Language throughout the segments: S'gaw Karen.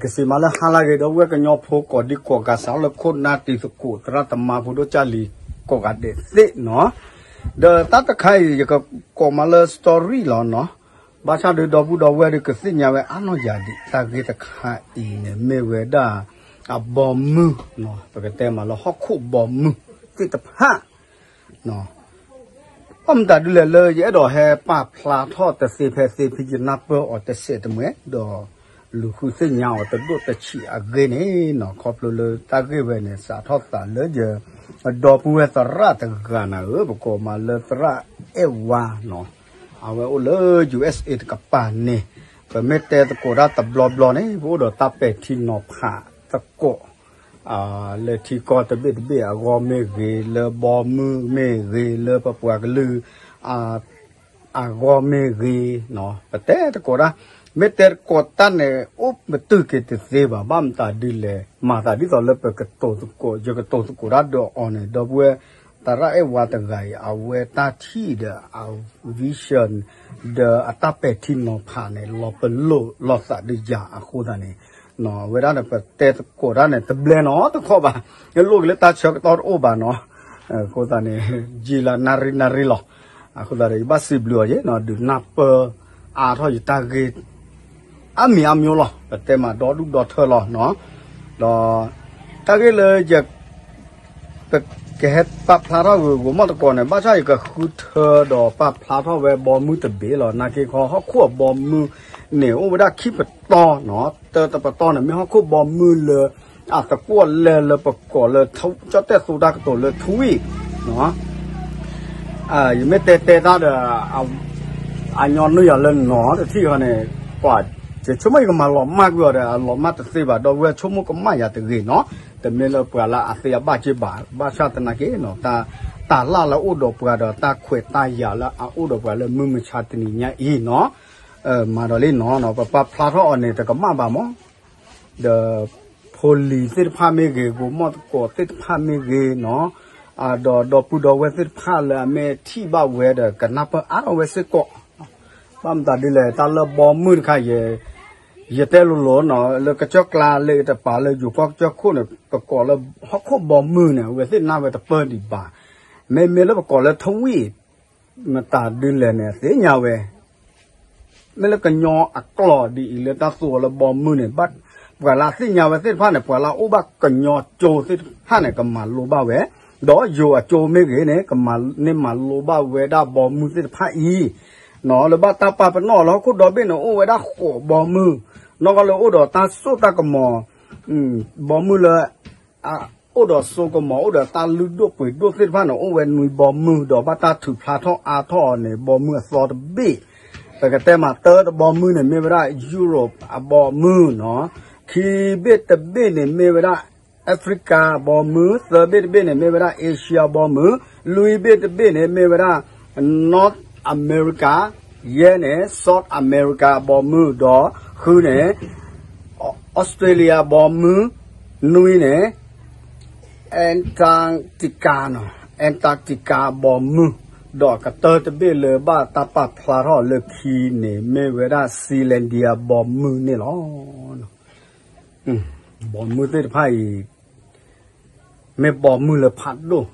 ကစံးမးလၢဟါလၢအဂ့ၤ ဒီပုၢ်ဝဲၢ်ကညီဖိကိးဒံကိးဂၤ စးထီၣ်လၢခိၣ်နၢ်တံၤသကိး သရၣ်သမါဖိဒိၣ်ကၢ်လံၤ ကိးဂၤဒဲးသ့ၣ်နီၤ. ဒီးတၢ်တခါအံၤ ယကကိးမးလၢ story လီၤနီၤ. ဘၣ်ဆၣ်ဒီး ဒီပုၢ်ဒီဝဲၢ်ဒီးကသ့ၣ်ညါဝဲအါနီၢ်ယၤဒံး တၢ်ဂ့ၢ်တခါအံၤန့ၣ် မ့ၢ်ဝဲဒၣ် အဘီမုၢ်နီၤ, ပကတဲမးလၢဟီၣ်ခိၣ်ဘီမုၢ်သ့ၣ်တဖၣ် ဘၣ်မတၤဒ်လဲၣ်လၢယအဲၣ်ဒိးဟဲပာ်ဖျါထီၣ်တသ့ဖဲသ့ ဖဲယနၢ်ပၢၢ်အီၤတစဲးတမှဲး ဒီးလူၤဃုသ့ၣ်ညါအီၤတဒိၣ်တဆံးအဂ့ၢ်န့ၣ်နီၤ, ခီဖျိလၢတၢ်ဂ့ၢ်ဝဲန့ၣ် စးထီၣ်သးလၢယ ဒီပုၢ်ဝဲၢ်သရၣ်တဂၤနၤဧၢ, ပကိးမးလၢသရၣ်အဲၣ်ဝါနီၤ, အဝဲအိၣ်လၢ ယူႇအ့ၣ်အ့း တကပၤန့ၣ်, ပမ့ၢ်တဲသကိးတၢ်တဘျီဘျီန့ၣ် ပအိၣ်ဒီးတၢ်ပဲာ်ထံနီၤဖးသကိး လၢထံကီၢ်တဘ့ၣ်တဘ့ၣ်အဂီၢ်မ့ၢ်ဂ့ၤ, လၢဘီမုၢ်မ့ၢ်ဂ့ၤ, လၢပပှၤကလုာ် အဂီၢ်မ့ၢ်ဂ့ၤ, ပတဲသကိးတၢ်, မ့ၢ်တဲသကိးတၢ်န့ၣ် အိၣ်မတုာ်က့ၤတသ့ဘၣ်, ဘၣ်မတၤဒ်လဲၣ်, မၤသးဒ်သိးလၢပကတိၤသကိး, ယကတိၤသကိးတၢ်ဒီးအီၤန့ၣ်, ဒီပုၢ်ဝဲၢ်သရၣ်အဲၣ်ဝါတဂၤအံၤ အဝဲတၢ်ထံၣ်ဒီးအ vision ဒီးအတၢ်ပဲာ်ထံနီၤဖးန့ၣ် လီၤပလိာ်လိာ်သးဒီးယၤအဃိသတးန့ၣ်, အဝဲဒၣ်န့ၣ် ပတဲသကိးတၢ်န့ၣ် တဘျဲနီတခီၣ်ဘၣ်, လိၣ်က့ၤလၢတၢ်ဆၢကတီၢ်တအိၣ်ဘၣ်နီၤ, အဃိသတးန့ၣ် ယံာ်လၢနၣ်ရံၣ်နၣ်ရံၣ်လီၤ, အဃိသတးဒီး ယဘၣ်စံးဘျုးအီၤယဲနီၤ, ဒုးနၢ်ပၢၢ်အါထီၣ်ယတၢ်ဂ့ၢ် အါမံၤအါမျိုးလီၤ, ပတဲမးဒီဒူၣ်ဒီထၢလီၤနီၤ, ဒီးတၢ်ဂ့ၢ်လၢယ ပကဟဲပာ်ဖျါထီၣ်ဂ့ၤဂ့ၤမီၢ်တကိးန့ၣ် ဘၣ်ဆၣ်ယကဃုထၢဒီးပာ်ဖျါထီၣ်ဝဲဘီမုၢ်တဘ့ၣ်လီၤ, နာ်က့ခီ ဟီၣ်ခိၣ်အဘီမုၢ်န့ၣ် အိၣ်ဝဲဒၣ်ခံပတီၢ်နီၤ, တၢတပတီၢ်န့ၣ် မ့ၢ်ဟီၣ်ခိၣ်ဘီမုၢ်လၢ အသကွီၢ်လဲလၢပကိးလၢ ကၠီၣ်တဲၣ်သိတၢ်ကတိၤလၢထူဝံၣ် ယမ့ၢ်တဲတဲတၢ်ဒီး အညီနုၢ်ယၤလၢနီၤတထံၣ်ဃီန့ၣ်, ပှၤယဆိကမိၣ်ယကမၤလီၤမၢ်ကွံာ်အီၤဒီး အလီၤမၢ်တသ့ဘၣ်, ဒီပုၢ်ဝဲၢ်ဆိကမိၣ်ကမၣ်ယၤတဂ့ၤနီၤ, တမ့ၢ်လၢပှၤလၢအသ့အဘၣ်က့ဘၣ်, ဘၣ်ဆၣ်သနာ်က့နီၤ, တၢ် တၢ်လၢ်လၢအိၣ်ဒီးပှၤဒီး တၢ်ခွဲးတၢ်ယာ်လၢအအိၣ်ဒီးပှၤလၢမုၢ်မဆါတနံၤညါအံၤနီၤ, မၤဒီးလံနီၤ, ပပာ်ဖျါထီၣ်အီၤန့ၣ် တကမၣ်ဘၣ်မး ဒီး ဖိလံၤသ့ၣ်တဖၣ်မ့ၢ်ဂ့ၤ, ဂိၤမီၢ်သကိးသ့ၣ်တဖၣ်မ့ၢ်ဂ့ၤနီၤ, ဒီးဒီပုၢ်ဒီဝဲၢ်သ့ၣ်တဖၣ်လၢအမ့ၢ်ထံၣ်ဘၣ်ဝဲဒီး ကနၢ်ပၢၢ်အါထီၣ်ဝဲစ့ၢ်ကီး, ဘၣ်မတၤဒ်လဲၣ် တၢ်လၢဘီမုၢ်တခါ ယတဲလိၤလိၤနီၤ, လၢကစၢၢ်ကျါလၢတပၤလၢယိၤကီၢ်ကစၢၢ်ခိၣ်န့ၣ် ပကိးလၢဟီၣ်ခိၣ်ဘီမုၢ်န့ၣ် အဝဲသ့ၣ်နၢ်ဝဲတပၢၢ်ဒံးဘၣ်, မ့မ့ၢ်လၢပကိးလၢထဝံၣ် မတၤဒ်လဲၣ်န့ၣ် သ့ၣ်ညါဝဲ မ့ၢ်လၢကညီအကျိာ်ဒ်အံၤလၢတၢ်သိၣ်အီၤလၢဘီမုၢ်န့ၣ် ပှၤလၢအသ့ၣ်ညါဝဲသ့ၣ်တဖၣ်န့ၣ် ပှၤလၢအအိၣ်ဘၣ်ကညီကၠိသ့ၣ်တဖၣ်န့ၣ် ကမၤလိဘၣ်ဝဲ, ဒီးယိၤအကၠိမ့ၢ်ဂ့ၤန့ၣ် ကမၤန့ၢ်မၤလိဘၣ်ဝဲဒၣ်ဘီမုၢ်သ့ၣ်တဖၣ်အံၤ, လၢဘၣ်တၢ်ပာ်ပနီၣ်လၢဟီၣ်ခိၣ်ဒီဘ့ၣ်န့ၣ် အိၣ်ဝဲဒၣ်ဃိးဘီမုၢ်, နီၢ်ကီၢ်လၢအိၣ်ဒီးတၢ်စိတၢ်ကမီၤ ဘီမုၢ်လၢ အိၣ်ဒီးစိကမီၤ အိၣ်ဒီးတၢ်လုၢ်ဒိၣ်ပှ့ၤဒိၣ်သ့ၣ်တဖၣ်န့ၣ် အိၣ်ဝဲနွံဘီမုၢ် ဒီးဘၣ်တၢ်ထုးဖျါထီၣ်အါထီၣ်အီၤန့ၣ် ဘီမုၢ်အသီတဘ့ၣ်, ပကတဲမးတၢတဘီမုၢ်န့ၣ် မ့ၢ်ဝဲဒၣ် Europe အဘီမုၢ်နီၤ, ခံဘ့ၣ်တဘ့ၣ်န့ၣ် မ့ၢ်ဝဲဒၣ် Africa အဘီမုၢ်, သၢဘ့ၣ်တဘ့ၣ်န့ၣ် မ့ၢ်ဝဲဒၣ် Asia အဘီမုၢ်, လွံၢ်ဘ့ၣ်တဘ့ၣ်န့ၣ် မ့ၢ်ဝဲဒၣ် North America, ယဲၢ်န့ၣ် South America အဘီမုၢ်, ဒီးဃုန့ၣ် Australia အဘီမုၢ်, နွံန့ၣ် Antarctica နီၤ, Antarctica အဘီမုၢ်, ဒီးကတၢၢ်တဘ့ၣ်လၢဘၣ်တၢ်ပာ်ဖျါထီၣ်လၢခံန့ၣ် မ့ၢ်ဝဲဒၣ် Zealandia အဘီမုၢ်န့ၣ်လီၤ. ဘီမုၢ်သ့ၣ်တဖၣ်အံၤ မ့ၢ်ဘီမုၢ်လၢဖးဒိၣ်,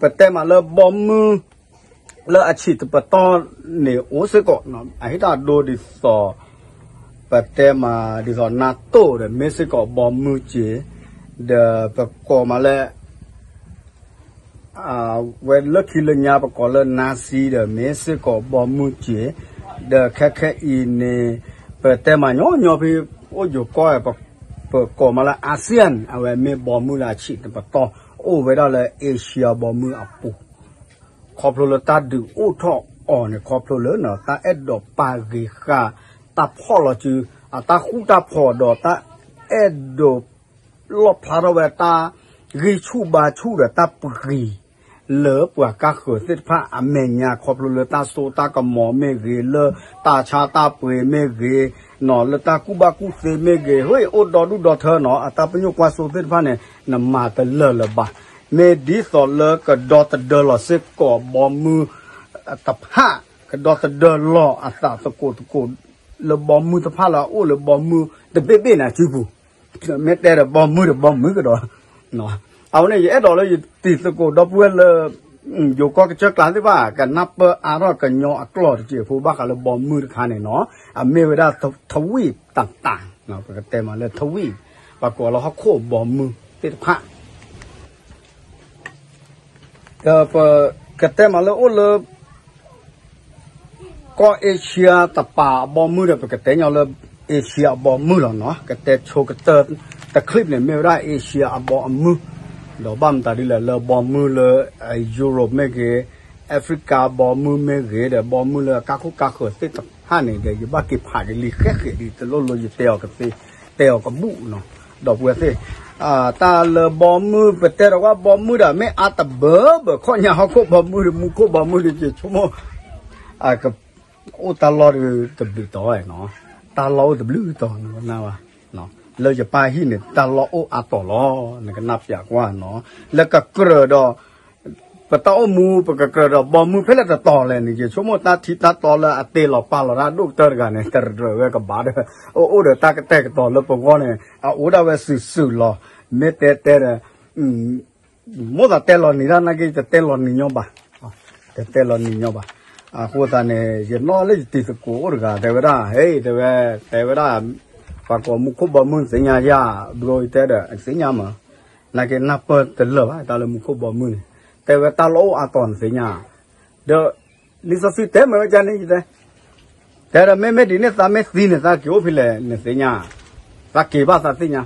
ပတဲမးလၢဘီမုၢ် လၢအဆံးတပတီၢ်န့ၣ်အိၣ်စ့ၢ်ကီး, အဟ့ၣ်တၢ်ဒိဒ်သိး ပတဲမးဒ်သိးနၢ်တိၣ်ဒီး မ့ၢ်စ့ၢ်ကီးဘီမုၢ်စ့ၢ်, ဒီးပကိးမးလၢ ဝဲလၢခံလၢညါပကိးလၢ Nazi ဒီး မ့ၢ်စ့ၢ်ကီးဘီမုၢ်စ့ၢ်, ဒီးခဲခဲအံၤန့ၣ် ပတဲမးညီညီဖဲ အိၣ်ယိၤကီၢ် ပကိးမးလၢ ASEAN အဝဲမ့ၢ်ဘီမုၢ်လၢအဆံးတပတီၢ် အိၣ်ဝဲဒၣ်လၢ Asia ဘီမုၢ်အပူၤ, ခီဖျိလၢတၢ်ဒုးအိၣ်ထီၣ်အီၤန့ၣ် ခီဖျိလၢ တၢ်အဲၣ်ဒိးပာ်ဂ့ၤဃာ် တၢ်ဖီၣ်လီၤစု အတၢ်ဃူတၢ်ဖိးဒီး တၢ်အဲၣ်ဒိး လီၣ်ဖျါထီၣ်ဝဲတၢ်ဂံၢ်ဆူၣ်ဘါဆူၣ်ဒီးတၢ်ပှ့ၤ လၢပှၤကါဃၢၤသ့ၣ်တဖၣ်အမဲာ်ညါ ခီဖျိလၢတၢ်စိတၢ်ကမီၤမ့ၢ်ဂ့ၤ, လၢတၢ်ဆါတၢ်ပှ့ၤမ့ၢ်ဂ့ၤ, လၢတၢ်ကူၣ်ဘၣ်ကူၣ်သ့မ့ၢ်ဂ့ၤ, ဟ့ၣ်အိၣ်ဒီဒူၣ်ဒီထၢနီၤ, အတၢ်ပညိၣ်ကွၢ်စိသ့ၣ်တဖၣ်န့ၣ် နမၤတလၢာ်လၢၤဘၣ်. မ့ၢ်ဒ်သိးလၢကဒီသဒၢလီၤစ့ၢ်ကီးဘီမုၢ်တဖၣ်, ကဒီသဒၢလီၤအသးသကိးသကိး လၢဘီမုၢ်တဖၣ်လၢအအိၣ်လၢဘီမုၢ်တဘ့ၣ်ဘ့ၣ်န့ၣ်အစုပူၤ, မ့ၢ်တဲဒီးဘီမုၢ်ဒီးဘီမုၢ်ကဒီး, အဝဲန့ၣ် ယအဲၣ်ဒိးလၢယတံၤသကိးဒီပုၢ်ဝဲၢ်လၢ ယိၤကီၢ်ကစၢၢ်ကျါသ့ၣ်တဖၣ် ကနၢ်ပၢၢ်အါထီၣ်ကညီအကျိာ်တစဲးဖိ ဘၣ်ဃးလၢဘီမုၢ်တခါန့ၣ်နီၤ, အမ့ၢ်ဝဲဒၣ်ထဝံၣ်တၢ်တၢ်, ပကတဲမးလၢထဝံၣ်, ပှၤကိးလၢဟီၣ်ခိၣ်ဘီမုၢ်သ့ၣ်တဖၣ် ဒီးပကတဲမးလၢအိၣ်လၢ ကီၢ်အ့ရှံယါတပၤအဘီမုၢ်ဒီး ပကတဲညီလၢ အ့ရှံယါအဘီမုၢ်လီၤနီၤ, ကတဲဆိကတၢၢ်တချံးန့ၣ် မ့ၢ်ဝဲဒၣ်အ့ရှံယါအဘီအမုၢ်, ဒီးဘၣ်မတၤဒ်လဲၣ်လၢဘီမုၢ်လၢ Europe မ့ၢ်ဂ့ၤ, Africa ဘီမုၢ်မ့ၢ်ဂ့ၤ ဒီးဘီမုၢ်လၢအကါခိၣ်ကါဃၢၤသ့ၣ်တဖၣ်န့ၣ်ဒီး ယဘၣ်က့ၤဖးက့ၤလံဃဲးဃဲးဒ်တလိၣ်လိယတဲအီၤကသ့, တဲအီၤကဘူၣ်နီၤ, ဒီပုၢ်ဝဲၢ်သ့ၣ် တၢ်လၢဘီမုၢ် ပတဲဒီးဝဲဘီမုၢ်ဒီး မ့ၢ်အါတဘၢဘၢခီၣ်ညါဟီၣ်ခိၣ်ဘီမုၢ်ဒီး မူခိၣ်ဘီမုၢ်ဒီး ယဆိကမိၣ် အိၣ်တၢ်လီၢ်တဘျုးတီၤနီၤ, တၢ်လီၢ်အိၣ်တဘျုးတီၤနီၤ, လၢယပၢ်ဟံၣ်န့ၣ် တၢ်လီၢ်အိၣ်အါတီၤလီၤ, နကနၢ်ပၢၢ်ကွၢ်နီၤ, လၢကကြၢးဒီး ပတၢ်အိၣ်မူ ပကကြၢးဒီးဘီမုၢ်ဖဲလဲၣ်တတီၤလဲၣ်န့ၣ် ယဆိကမိၣ်တၢ်ထံတၢ်တီလၢအတ့လီၤပာ်လီၤတၢ်ဒိၣ်ကတၢၢ်တဂၤန့ၣ် တရၢၢ်ဝဲကဘၣ်ဒီး အိၣ်အိၣ်ဒီးတၢ်ကတဲာ်ကတီၤလၢပဂီၢ်န့ၣ် အအိၣ်ဒၣ်ဝဲစုာ်စုာ်လီၤ, မ့ၢ်တဲတဲဒီး မိၣ်သးတဲလီၤနံၤတၢ်နာ်က့ တတဲလီၤနံၤညီဘၣ်, တတဲလီၤနံၤညီဘၣ်, အဃိသတးန့ၣ် ယနီၣ်လၢယတံၤသကိးအိၣ်တဂၤ တဲဝဲဒၣ် ဟဲ တဲဝဲ တဲဝဲဒၣ် ပှၤကိးမူခိၣ်ဘီမုၢ်နသ့ၣ်ညါယါ ဘျီတဲဒီး နသ့ၣ်ညါမး, နာ်က့နၢ်ပၢၢ်တလၢာ်ဘၣ် တၢ်လၢမူခိၣ်ဘီမုၢ်န့ၣ်, တဲဝဲတၢ်လီၢ်အိၣ်အါတီၤနသ့ၣ်ညါ, ဒီး လံာ်စီဆှံတဲမ့ၢ်ဝဲဒ်န့ၣ် ယတဲ တဲဒီးမ့မ့ၢ်ဒ်န့ၣ် သးမ့ၢ်သံန့ၣ် သးက့ၤအိၣ်ဖဲလဲၣ် နသ့ၣ်ညါ, သးက့ၤဘၣ်သးသ့ၣ်ညါ,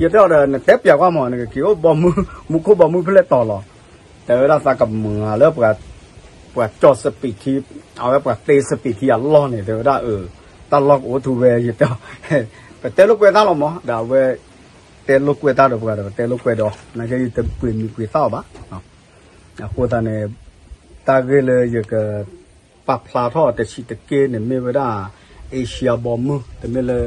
ယတဲအီၤဒီး နတဲပျးကွၢ်မး နကက့ၤအိၣ်ဘီမုၢ် မူခိၣ်ဘီမုၢ်ဖဲလဲၣ်တီၤလီၤ, တဲဝဲဒၣ်သးကမၤလၢ ပှၤကၠီၣ်စပံးခံ, အဝဲပှၤတ့စပံးခံအလီၢ်န့ၣ် တဲဝဲဒၣ်အၢ, တၢ်လီၢ်ကအိၣ်ထူဝဲ ယတဲအီၤ, ပတဲလိာ်ကွဲတၢ်လီၤမး ဒီးအဝဲ တဲလိာ်ကွဲတၢ်ဒီးပှၤဒီး ပတဲလိာ်ကွဲဒီး နာ်က့ယတပှ့ၤမံၤပှ့ၤသၣ်အီၤဘၣ် အဃိသတးန့ၣ် တၢ်ဂ့ၢ်လၢယက ပာ်ဖျါထီၣ်တဆံးတက့ၢ်န့ၣ် မ့ၢ်ဝဲဒၣ် အ့ရှံယါဘီမုၢ် တမ့ၢ်လၢ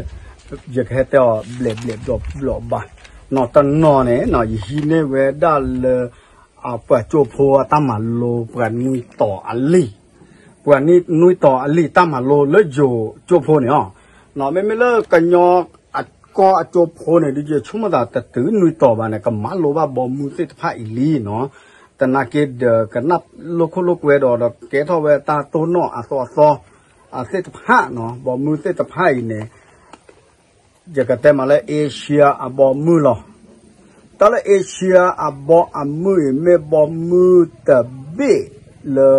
ယကဟဲတဲအီၤဘျဲးဘျဲးဘျီဘျီဘၣ်, နီၢ်တနီၢ်န့ၣ် ယဟံးန့ၢ်ဝဲဒၣ်လၢ ပှၤကၠိဖိအတၢ်မၤလိ ပှၤနွံတီၤအလံာ်, ပှၤနွံတီၤအလံာ်တၢ်မၤလိလၢယိၤ ကၠိဖိန့ၣ်အီၤ, မ့မ့ၢ်လၢကညီ အကီၢ်အကၠိဖိန့ၣ် ဒ်ယဆိကမိၣ်သးတတုၤနွံတီၤဘၣ်န့ၣ် ကမၤလိဘၣ်ဘီမုၢ်သ့ၣ်တဖၣ်အံၤလံနီၤ, သနာ်က့ဒီးကနၣ်လိာ်ခိၣ်လိာ်ကွဲဒီး ဒီးကဲထီၣ်ဝဲတၢ်တိၢ်နီၣ်အသီအသီ အသ့ၣ်တဖၣ်နီၤ, ဘီမုၢ်သ့ၣ်တဖၣ်အံၤန့ၣ် ယကတဲမးလၢ အ့ရှံယါအဘီမုၢ်လီၤ. တၢ်လၢ အ့ရှံယါအဘီအမုၢ်အံၤ မ့ၢ်ဘီမုၢ်တဘ့ၣ်လၢ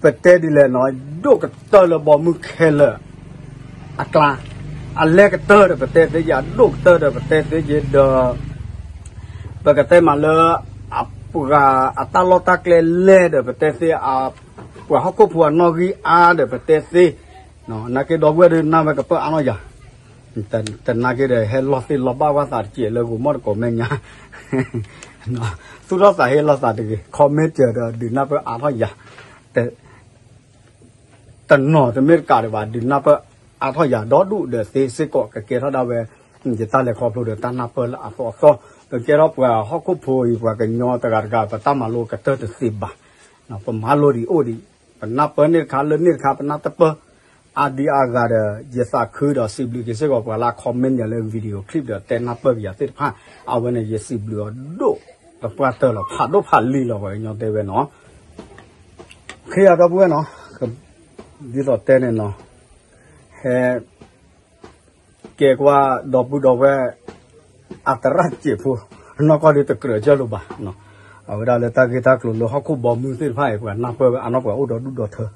ပတဲဒ်လဲၣ်နီၤ, ဒိၣ်ကတၢၢ်လၢဘီမုၢ်ခဲလၢာ်အကျါ, အလဲၢ်ကတၢၢ်ဒီးပတဲသ့ယၤ, ဒိၣ်ကတၢၢ်ဒီးပတဲသ့ယၤဒီး ပကတဲမးလၢ အပှၤအတၢ်လီၢ်တၢ်ကျဲလဲၢ်ဒီးပတဲသ့, ပှၤဟီၣ်ခိၣ်ဖိအနီၣ်ဂံၢ်အါဒီးပတဲသ့, နာ်က့ဒီပုၢ်ဝဲၢ်ဒုးနၢ်ဝဲကပၢၢ်အါနီၢ်ယၤ, တနာ်က့ဒီး ဟဲလီၤသ့ၣ်လီၤဘၣ်ဝဲသးတက့ၢ်လၢဂိၤမီၣ်တကိးမဲာ်ညါ, သူၣ်ထီၣ်သးဟ့လီၤသးတဂ့ၤ, comment ဒီးဒုးနၢ်ပၢၢ်အါထီၣ်ယၤ, တနီၤတမ့ၢ်တကးဒံးဘၣ် ဒုးနၢ်ပၢၢ်အါထီၣ်ယၤဒီဒူၣ်ဒီးသ့စ့ၢ်ကီး ကကဲထီၣ်ဒၣ်ဝဲ ယတၢ်လဲၤခီဖျိဒီးတၢ်နၢ်ပၢၢ်လၢအသီအသီ, ကကဲထီၣ်ပှၤဟီၣ်ခိၣ်ဖိအံၤ ပှၤကညီတဂၤတဂၤ ပတၢ်မၤလိကတၢၢ်တသ့ဘၣ်, ပမၤလိဒံးအိၣ်ဒံး, ပနၢ်ပၢၢ်န့ၣ်တခါလၢန့ၣ်တခါ ပနၢ်တပၢၢ် အါဒံအါဂၤဒီး ယသးခုဒီးစံးဘျုးက့ၤစ့ၢ်ကီးပှၤလၢ comment ယၤလၢ video clip ဒီးတဲနၢ်ပၢၢ်က့ၤယၤသ့ၣ်တဖၣ်, အဝဲန့ၣ်ယစံးဘျုးအီၤဒိၣ်တပှၢ်တၢၢ်လီၤ ဖးဒိၣ်ဖးလံၤလီၤ ပှၤကညီတဲဝဲနီၤ, ခ့ယၤဒီပုၢ်ဝဲၢ်နီၤ, ဒ်သိးတဲန့ၣ်နီၤ, ဟဲ ကဲကွၢ်ဒီပုၢ်ဒီဝဲၢ် အသရၣ်စဲးဖိ နီၢ်ကီၢ်ဒုးတကြၢးကၢလိာ်ဘၣ်, အဝဲဒၣ်လၢတၢ်ဂ့ၢ်တၢ်ကျိၤလၢဟီၣ်ခိၣ်ဘီမုၢ်သ့ၣ်တဖၣ်အံၤ ပှၤနၢ်ပၢၢ်ဝဲအနီၢ်ပှၤအိၣ်ဒီဒူၣ်ဒီထၢ,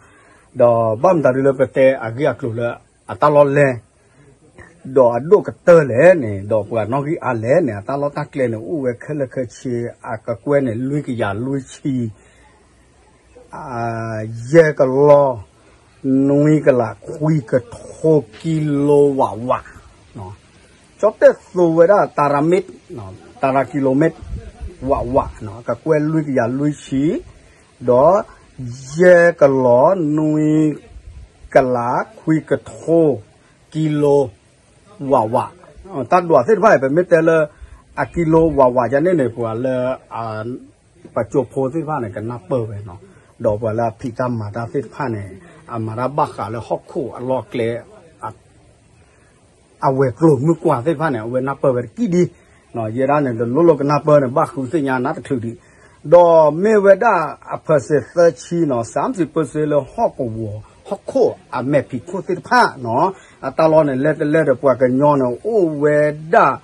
ဒီးဘၣ်မတၤဒုးလၢပတဲအဂ့ၢ်အကျိၤလၢအတၢ်လီၢ်လဲၢ် ဒီးအဒိၣ်ကတၢၢ်လဲၣ်န့ၣ် ဒီးပှၤနီၣ်ဂံၢ်အါလဲၣ်န့ၣ် အတၢ်လီၢ်တၢ်ကျဲန့ၣ် အိၣ်ဝဲခဲလၢာ်ခဲဆ့ အကကွဲၢ်န့ၣ် လွံၢ်ကယၤလွံၢ်ဆံ ယဲၢ်ကလီၢ် နွံကလး ခွံကထိ ကံလိဝးဝး, ကၠီတဲၣ်သိဝဲဒၣ် တရၤမ့ၣ်, တရၤကံလိမ့ၣ်, ဝးဝး, ကကွဲၢ်လွံၢ်ကယၤလွံၢ်ဆံ, ဒီး ယဲၢ်ကလီၢ် နွံကလး ခွံကထိ ကံလိ ဝးဝး, တၢ်ဒွးသ့ၣ်တဖၣ်အံၤ ပမ့ၢ်တဲလၢ အကံလိဝးဝးယၤန့ၣ်န့ၣ် ပှၤလၢ ပှၤကၠိဖိသ့ၣ်တဖၣ်န့ၣ် ကနၢ်ပၢၢ်ဝဲနီၤ, ဒီးပှၤလၢအဖံးတၢ်မၤတၢ်သ့ၣ်တဖၣ်န့ၣ် အမၤတၢ်ဘၣ်ဃးလၢဟီၣ်ခိၣ်အလီၢ်ကျဲ အဝဲၤကျိၤမုၢ်ကွၢ်သ့ၣ်တဖၣ်န့ၣ် အဝဲနၢ်ပၢၢ်ဝဲတက့ၢ်ဒံး, ယဲဒၣ်န့ၣ် တလိၣ်လိၣ်ကနၢ်ပၢၢ်န့ၣ် ဘၣ်ဃုသ့ၣ်ညါနၢ်တချုးဒံး, ဒီးမ့ၢ်ဝဲဒၣ်အ percent သၢဆံနီၤ စၢမ်စံးပၢၢ်စ့လၢဟီၣ်ကဝီၤ ဟီၣ်ခိၣ်အမဲာ်ဖံးခိၣ်သ့ၣ်တဖၣ်နီၤ အတၢ်လီၢ်န့ၣ် လဲၤတလဲၤဒီးပှၤကညီန့ၣ် အိၣ်ဝဲဒၣ်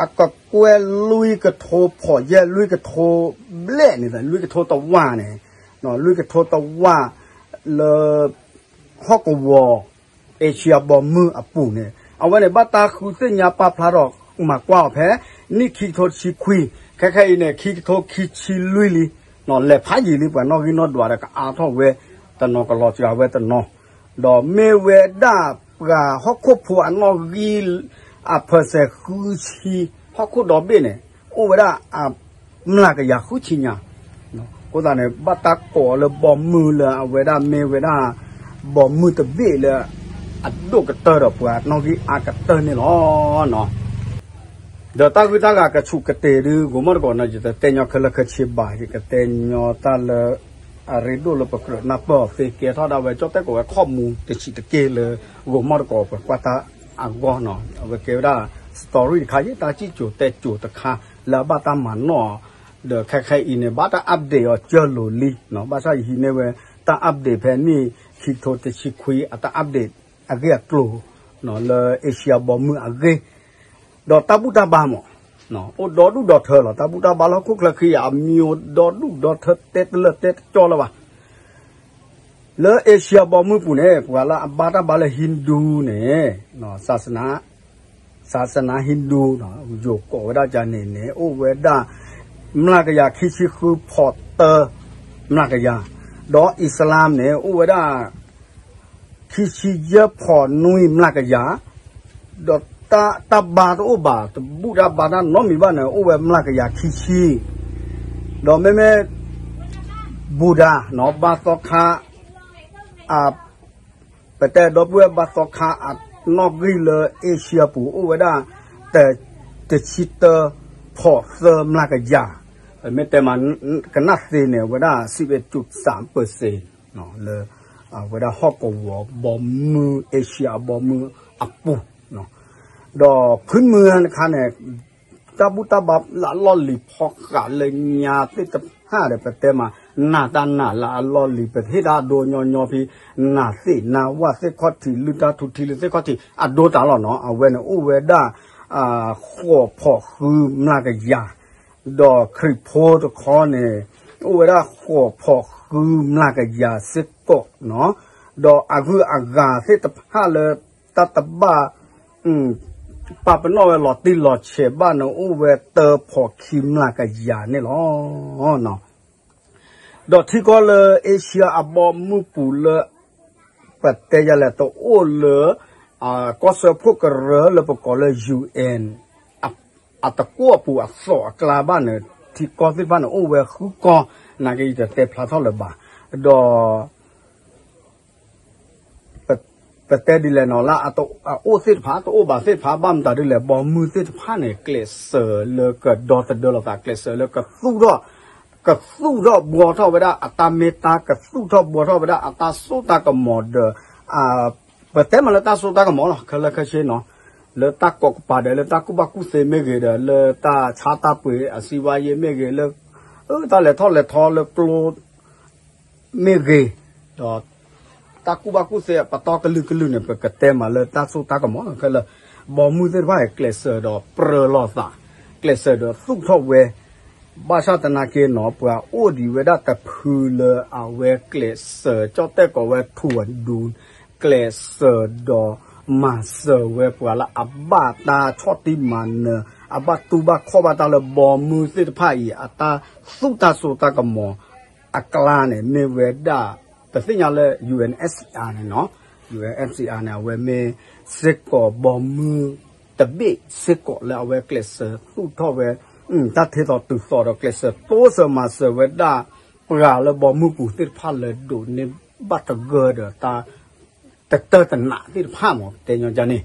အကကွဲၢ်လွံၢ်ကထိ ဖီၣ်ယဲၢ်လွံၢ်ကထိဘျဲၣ်န့ၣ် လွံၢ်ကထိတဝၢ်န့ၣ်, လွံၢ်ကထိတဝၢ်လၢ ဟီၣ်ကဝီၤ အ့ရှံယါဘီမုၢ်အပူၤန့ၣ် အဝဲန့ၣ် ဘၣ်တၢ်ဃုသ့ၣ်ညါပာ်ဖျါထီၣ်မၤကွၢ်အီၤဖဲ နံၣ်ခံကထိတဆံခွံ, ခဲခဲအံၤန့ၣ် ခံကထိခံဆံလွံၢ်လံ, လဲၤဖးယံာ်လံ ပှၤနီၣ်ဂံၢ်နီၣ်ဒွးဒီးကအါထီၣ်ဝဲ တနီၤကလီၤစှၤဝဲတနီၤ ဒီးမ့ၢ်ဝဲဒၣ်ပှၤဟီၣ်ခိၣ်ဖိအနီၣ်ဂံၢ် အ percent ဃုဆံ ဟီၣ်ခိၣ်ဒီဘ့ၣ်န့ၣ် အိၣ်ဝဲဒၣ် မျးကယၤဃုဆံညါ, အဃိသတးန့ၣ် ဘၣ်တၢ်ကိးလၢဘီမုၢ်လၢအဝဲဒၣ်မ့ၢ်ဝဲဒၣ် ဘီမုၢ်တဘ့ၣ်လၢ အဒိၣ်ကတၢၢ်ဒီးပှၤနီၣ်ဂံၢ်အါကတၢၢ်န့ၣ်လီၤ. ဒီးတၢ်ဂုၢ်တၢ်ဂၤကဆူးကတ့ၢ်ဒုး ဂိၤမီၣ်တကိးန့ၣ် ယတတဲညီခဲလၢာ်ခဲဆ့ဘၣ် ယကတဲညီတၢ်လၢ အရ့ဒိၣ်လၢပကြၢးနၢ်ပၢၢ်အီၤသ့ ကဲထီၣ်ဒၣ်ဝဲ ကၠီၣ်တဲၣ်ကိးဝဲ ခီၣ်မူတဆံးတက့ၢ်လၢ ဂိၤမီၣ်တကိးပှၤကွၢ်တၢ်အဂီၢ်နီၤ အဝဲကဲဝဲဒၣ် story တခါ ယတၢ်စံၣ်စိၤတဲစိၤတခါ လၢအဘၣ်တၢ်မၤနီၣ် ဒီးခဲခဲအံၤန့ၣ် ဘၣ်တၢ် update အီၤကၢလိၤလံနီၤ ဘၣ်ဆၣ်ယဟံးန့ၢ်ဝဲ တၢ် update ဖဲနံၣ်ခံကထိတဆံခွံ အတၢ် update အဂ့ၢ်အကျိၤ လၢအ့ရှံယါဘီမုၢ်အဂ့ၢ် ဒီးတၢ်ဘူၣ်တၢ်ဘါမး အိၣ်ဒီဒူၣ်ဒီထၢလီၤ တၢ်ဘူၣ်တၢ်ဘါလၢဟီၣ်ခိၣ်ချၢခံ အမံၤအိၣ်ဒီဒူၣ်ဒီထၢတဲတလၢာ်တဲတကၠီလၢၤဘၣ် လၢအ့ရှံယါဘီမုၢ်ပူၤန့ၣ် ပှၤလၢအဘါတၢ်ဘါလၢ Hindu န့ၣ် စၢစနါ Hindu ယိၤကိးဝဲဒၣ်ကန့ၣ်န့ၣ် အိၣ်ဝဲဒၣ် မျးကယၤခံဆံဃုဖီၣ်တၢ မျးကယၤ, ဒီးအံၣ်စလၣ်န့ၣ် အိၣ်ဝဲဒၣ် ခံဆံယဲၢ်ဖီၣ်နွံမျးကယၤ, ဒီးတၢ်ဘါတအိၣ်ဘၣ် တဘူၣ်တၢ်ဘါတၢ်နီတမံၤဘၣ်န့ၣ် အိၣ်ဝဲမျးကယၤခံဆံ, ဒီးမ့မ့ၢ် Buddha နီၤ ဘါသီခါ ပတဲဒီပုၢ်ဝဲၢ်ဘါသီခါအနီၣ်ဂံၢ်လၢအ့ရှံယါပူၤ အိၣ်ဝဲဒၣ် တဆံတၢ ဖီၣ်သၢမျးကယၤ, ပမ့ၢ်တဲမး ကနၣ်သ့န့ၣ် အဝဲဒၣ် စံးဝဲ စၢမ်ပၢၢ်စ့ၣ် လၢ အဝဲဒၣ်ဟီၣ်ကဝီၤဘီမုၢ် အ့ရှံယါအဘီမုၢ်အပူၤ ဒီးဖုမုၢ်တခါန့ၣ် တၢ်ဘူၣ်တၢ်ဘါလၢအလီၢ်လံၤဖီဃးလၢညါသ့ၣ်တဖၣ်ဒီး ပတဲမး နာ်တၢ်နာ်လၢအလီၢ်လံၤ ပဟ့ၣ်တၢ်အဒိညီညီဖဲ နာ်သ့ၣ်နါဝၣ်သ့ၣ်ခီၣ်ထံး လုၢ်တၢ်ထူထံလုၢ်သ့ၣ်ခီၣ်ထံး အဒိတၢ်လီၤနီၤ အဝဲန့ၣ်အိၣ်ဝဲဒၣ် ဃိးဖီၣ်ဃုမျးကယၤ ဒီးခရံာ်ဖိတခီန့ၣ် အိၣ်ဝဲဒၣ်ဃိးဖီၣ်ဃုမျးကယၤစ့ၢ်ကီးနီၤ ဒီးအဂုၤအဂၤသ့ၣ်တဖၣ်လၢတၢ်တဘၣ် ပာ်ပနီၣ်ဝဲလီၤတံၢ်လီၤဆဲးဘၣ်န့ၣ် အိၣ်ဝဲတၢဖီၣ်ခံမျးကယၤန့ၣ်လီၤ. ဒီးထံကီၢ်လၢအ့ရှံယါအဘီမုၢ်ပူၤလၢ ပတဲယၤလဲၣ် တအိၣ်လၢ ကီၢ်စၢဖှိၣ်ကရၢလၢပကိးလၢ ယူၣ်အ့ၣ် အတကွီၢ်ပူၤအသီၣ်အကျါဘၣ်န့ၣ် ထံကီၢ်သ့ၣ်တဖၣ်န့ၣ် အိၣ်ဝဲဃုကီၢ် နာ်က့ယတတဲဖျါထီၣ်လၢၤဘၣ် ဒီး ပတဲဒ်လဲၣ်နီၤ လၢအအိၣ်သ့ၣ်တဖၣ် တအိၣ်ဘၣ်သ့ၣ်တဖၣ် ဘၣ်မတၤဒ်လဲၣ် ဘီမုၢ်သ့ၣ်တဖၣ်န့ၣ် ကျဲးစၢးလၢကဒီသဒၢလိာ်သး ကျဲးစၢးလၢကသူၣ်ထီၣ် ကသူၣ်ထီၣ်ဘှီထီၣ်ဝဲဒၣ်အတၢ်မ့ၢ်တၢ် ကသူၣ်ထီၣ်ဘှီထီၣ်ဝဲဒၣ်အတၢ်စိတၢ်ကမီၤဒီး ပတဲမးလၢတၢ်စိတၢ်ကမီၤလီၤ ခဲလၢာ်ခဲဆ့နီၤ လၢတၢ်ကိးကပၤဒီး လၢတၢ်ကူၣ်ဘၣ်ကူၣ်သ့မ့ၢ်ဂ့ၤဒီး လၢတၢ်ဆါတၢ်ပှ့ၤအစံးဝါယဲၢ်မ့ၢ်ဂ့ၤ လၢ တၢ်လဲၤထီၣ်လဲၤထီလၢကျိ မ့ၢ်ဂ့ၤ, ဒီးတၢ်ကူၣ်ဘၣ်ကူၣ်သ့အပတီၢ်ကလုာ်ကလုာ်န့ၣ် ပကတဲမးလၢတၢ်စိတၢ်ကမီၤလီၤ ခဲလၢာ် ဘီမုၢ်သ့ၣ်တဖၣ်အံၤ ကျဲးစၢးဒီးပြၢလိာ်သး ကျဲးစၢးဒီးသူၣ်ထီၣ်ဝဲ ဘၣ်ဆၣ်သနာ်က့နီၤ ပှၤအိၣ်ဒံးဝဲဒၣ်တဖုလၢအဝဲကျဲးစၢး ကၠီၣ်တဲၣ်ကိးဝဲ ထူၣ်အဒူ ကျဲးစၢးဒီးမၤစၢၤဝဲပှၤလၢအဘၣ်တၢ်ဆီၣ်တံၢ်မၤနၢၤ အဘၣ်တူၢ်ဘၣ်ခီၣ်ဘၣ်တၢ်လၢဘီမုၢ်သ့ၣ်တဖၣ်အံၤ အတၢ်သူၣ်တၢ်စိတၢ်ကမီၤအကျါန့ၣ် မ့ၢ်ဝဲဒၣ် ပသ့ၣ်ညါလၢ ယူၣ်အ့ၣ်အ့ၣ်စံးအါန့ၣ်နီၤ ယူၣ်အ့ၣ်အ့ၣ်စံးအါန့ၣ် အဝဲမ့ၢ်စ့ၢ်ကီးဘီမုၢ်တဘ့ၣ်စ့ၢ်ကီးလၢအဝဲကျဲးစၢးသူၣ်ထီၣ်ဝဲ တၢ်ထဲသိးတုၤသိးဒီးကျဲးစၢးတိစၢၤမၤစၢၤဝဲဒၣ် ပှၤလၢဘီမုၢ်ပူၤသ့ၣ်တဖၣ်လၢဒိးန့ၢ်ဘၣ်သဂၢၢ်ဒီးတၢ်တတၢၢ်တနးသ့ၣ်တဖၣ်မး ပတဲညီဒ်န့ၣ်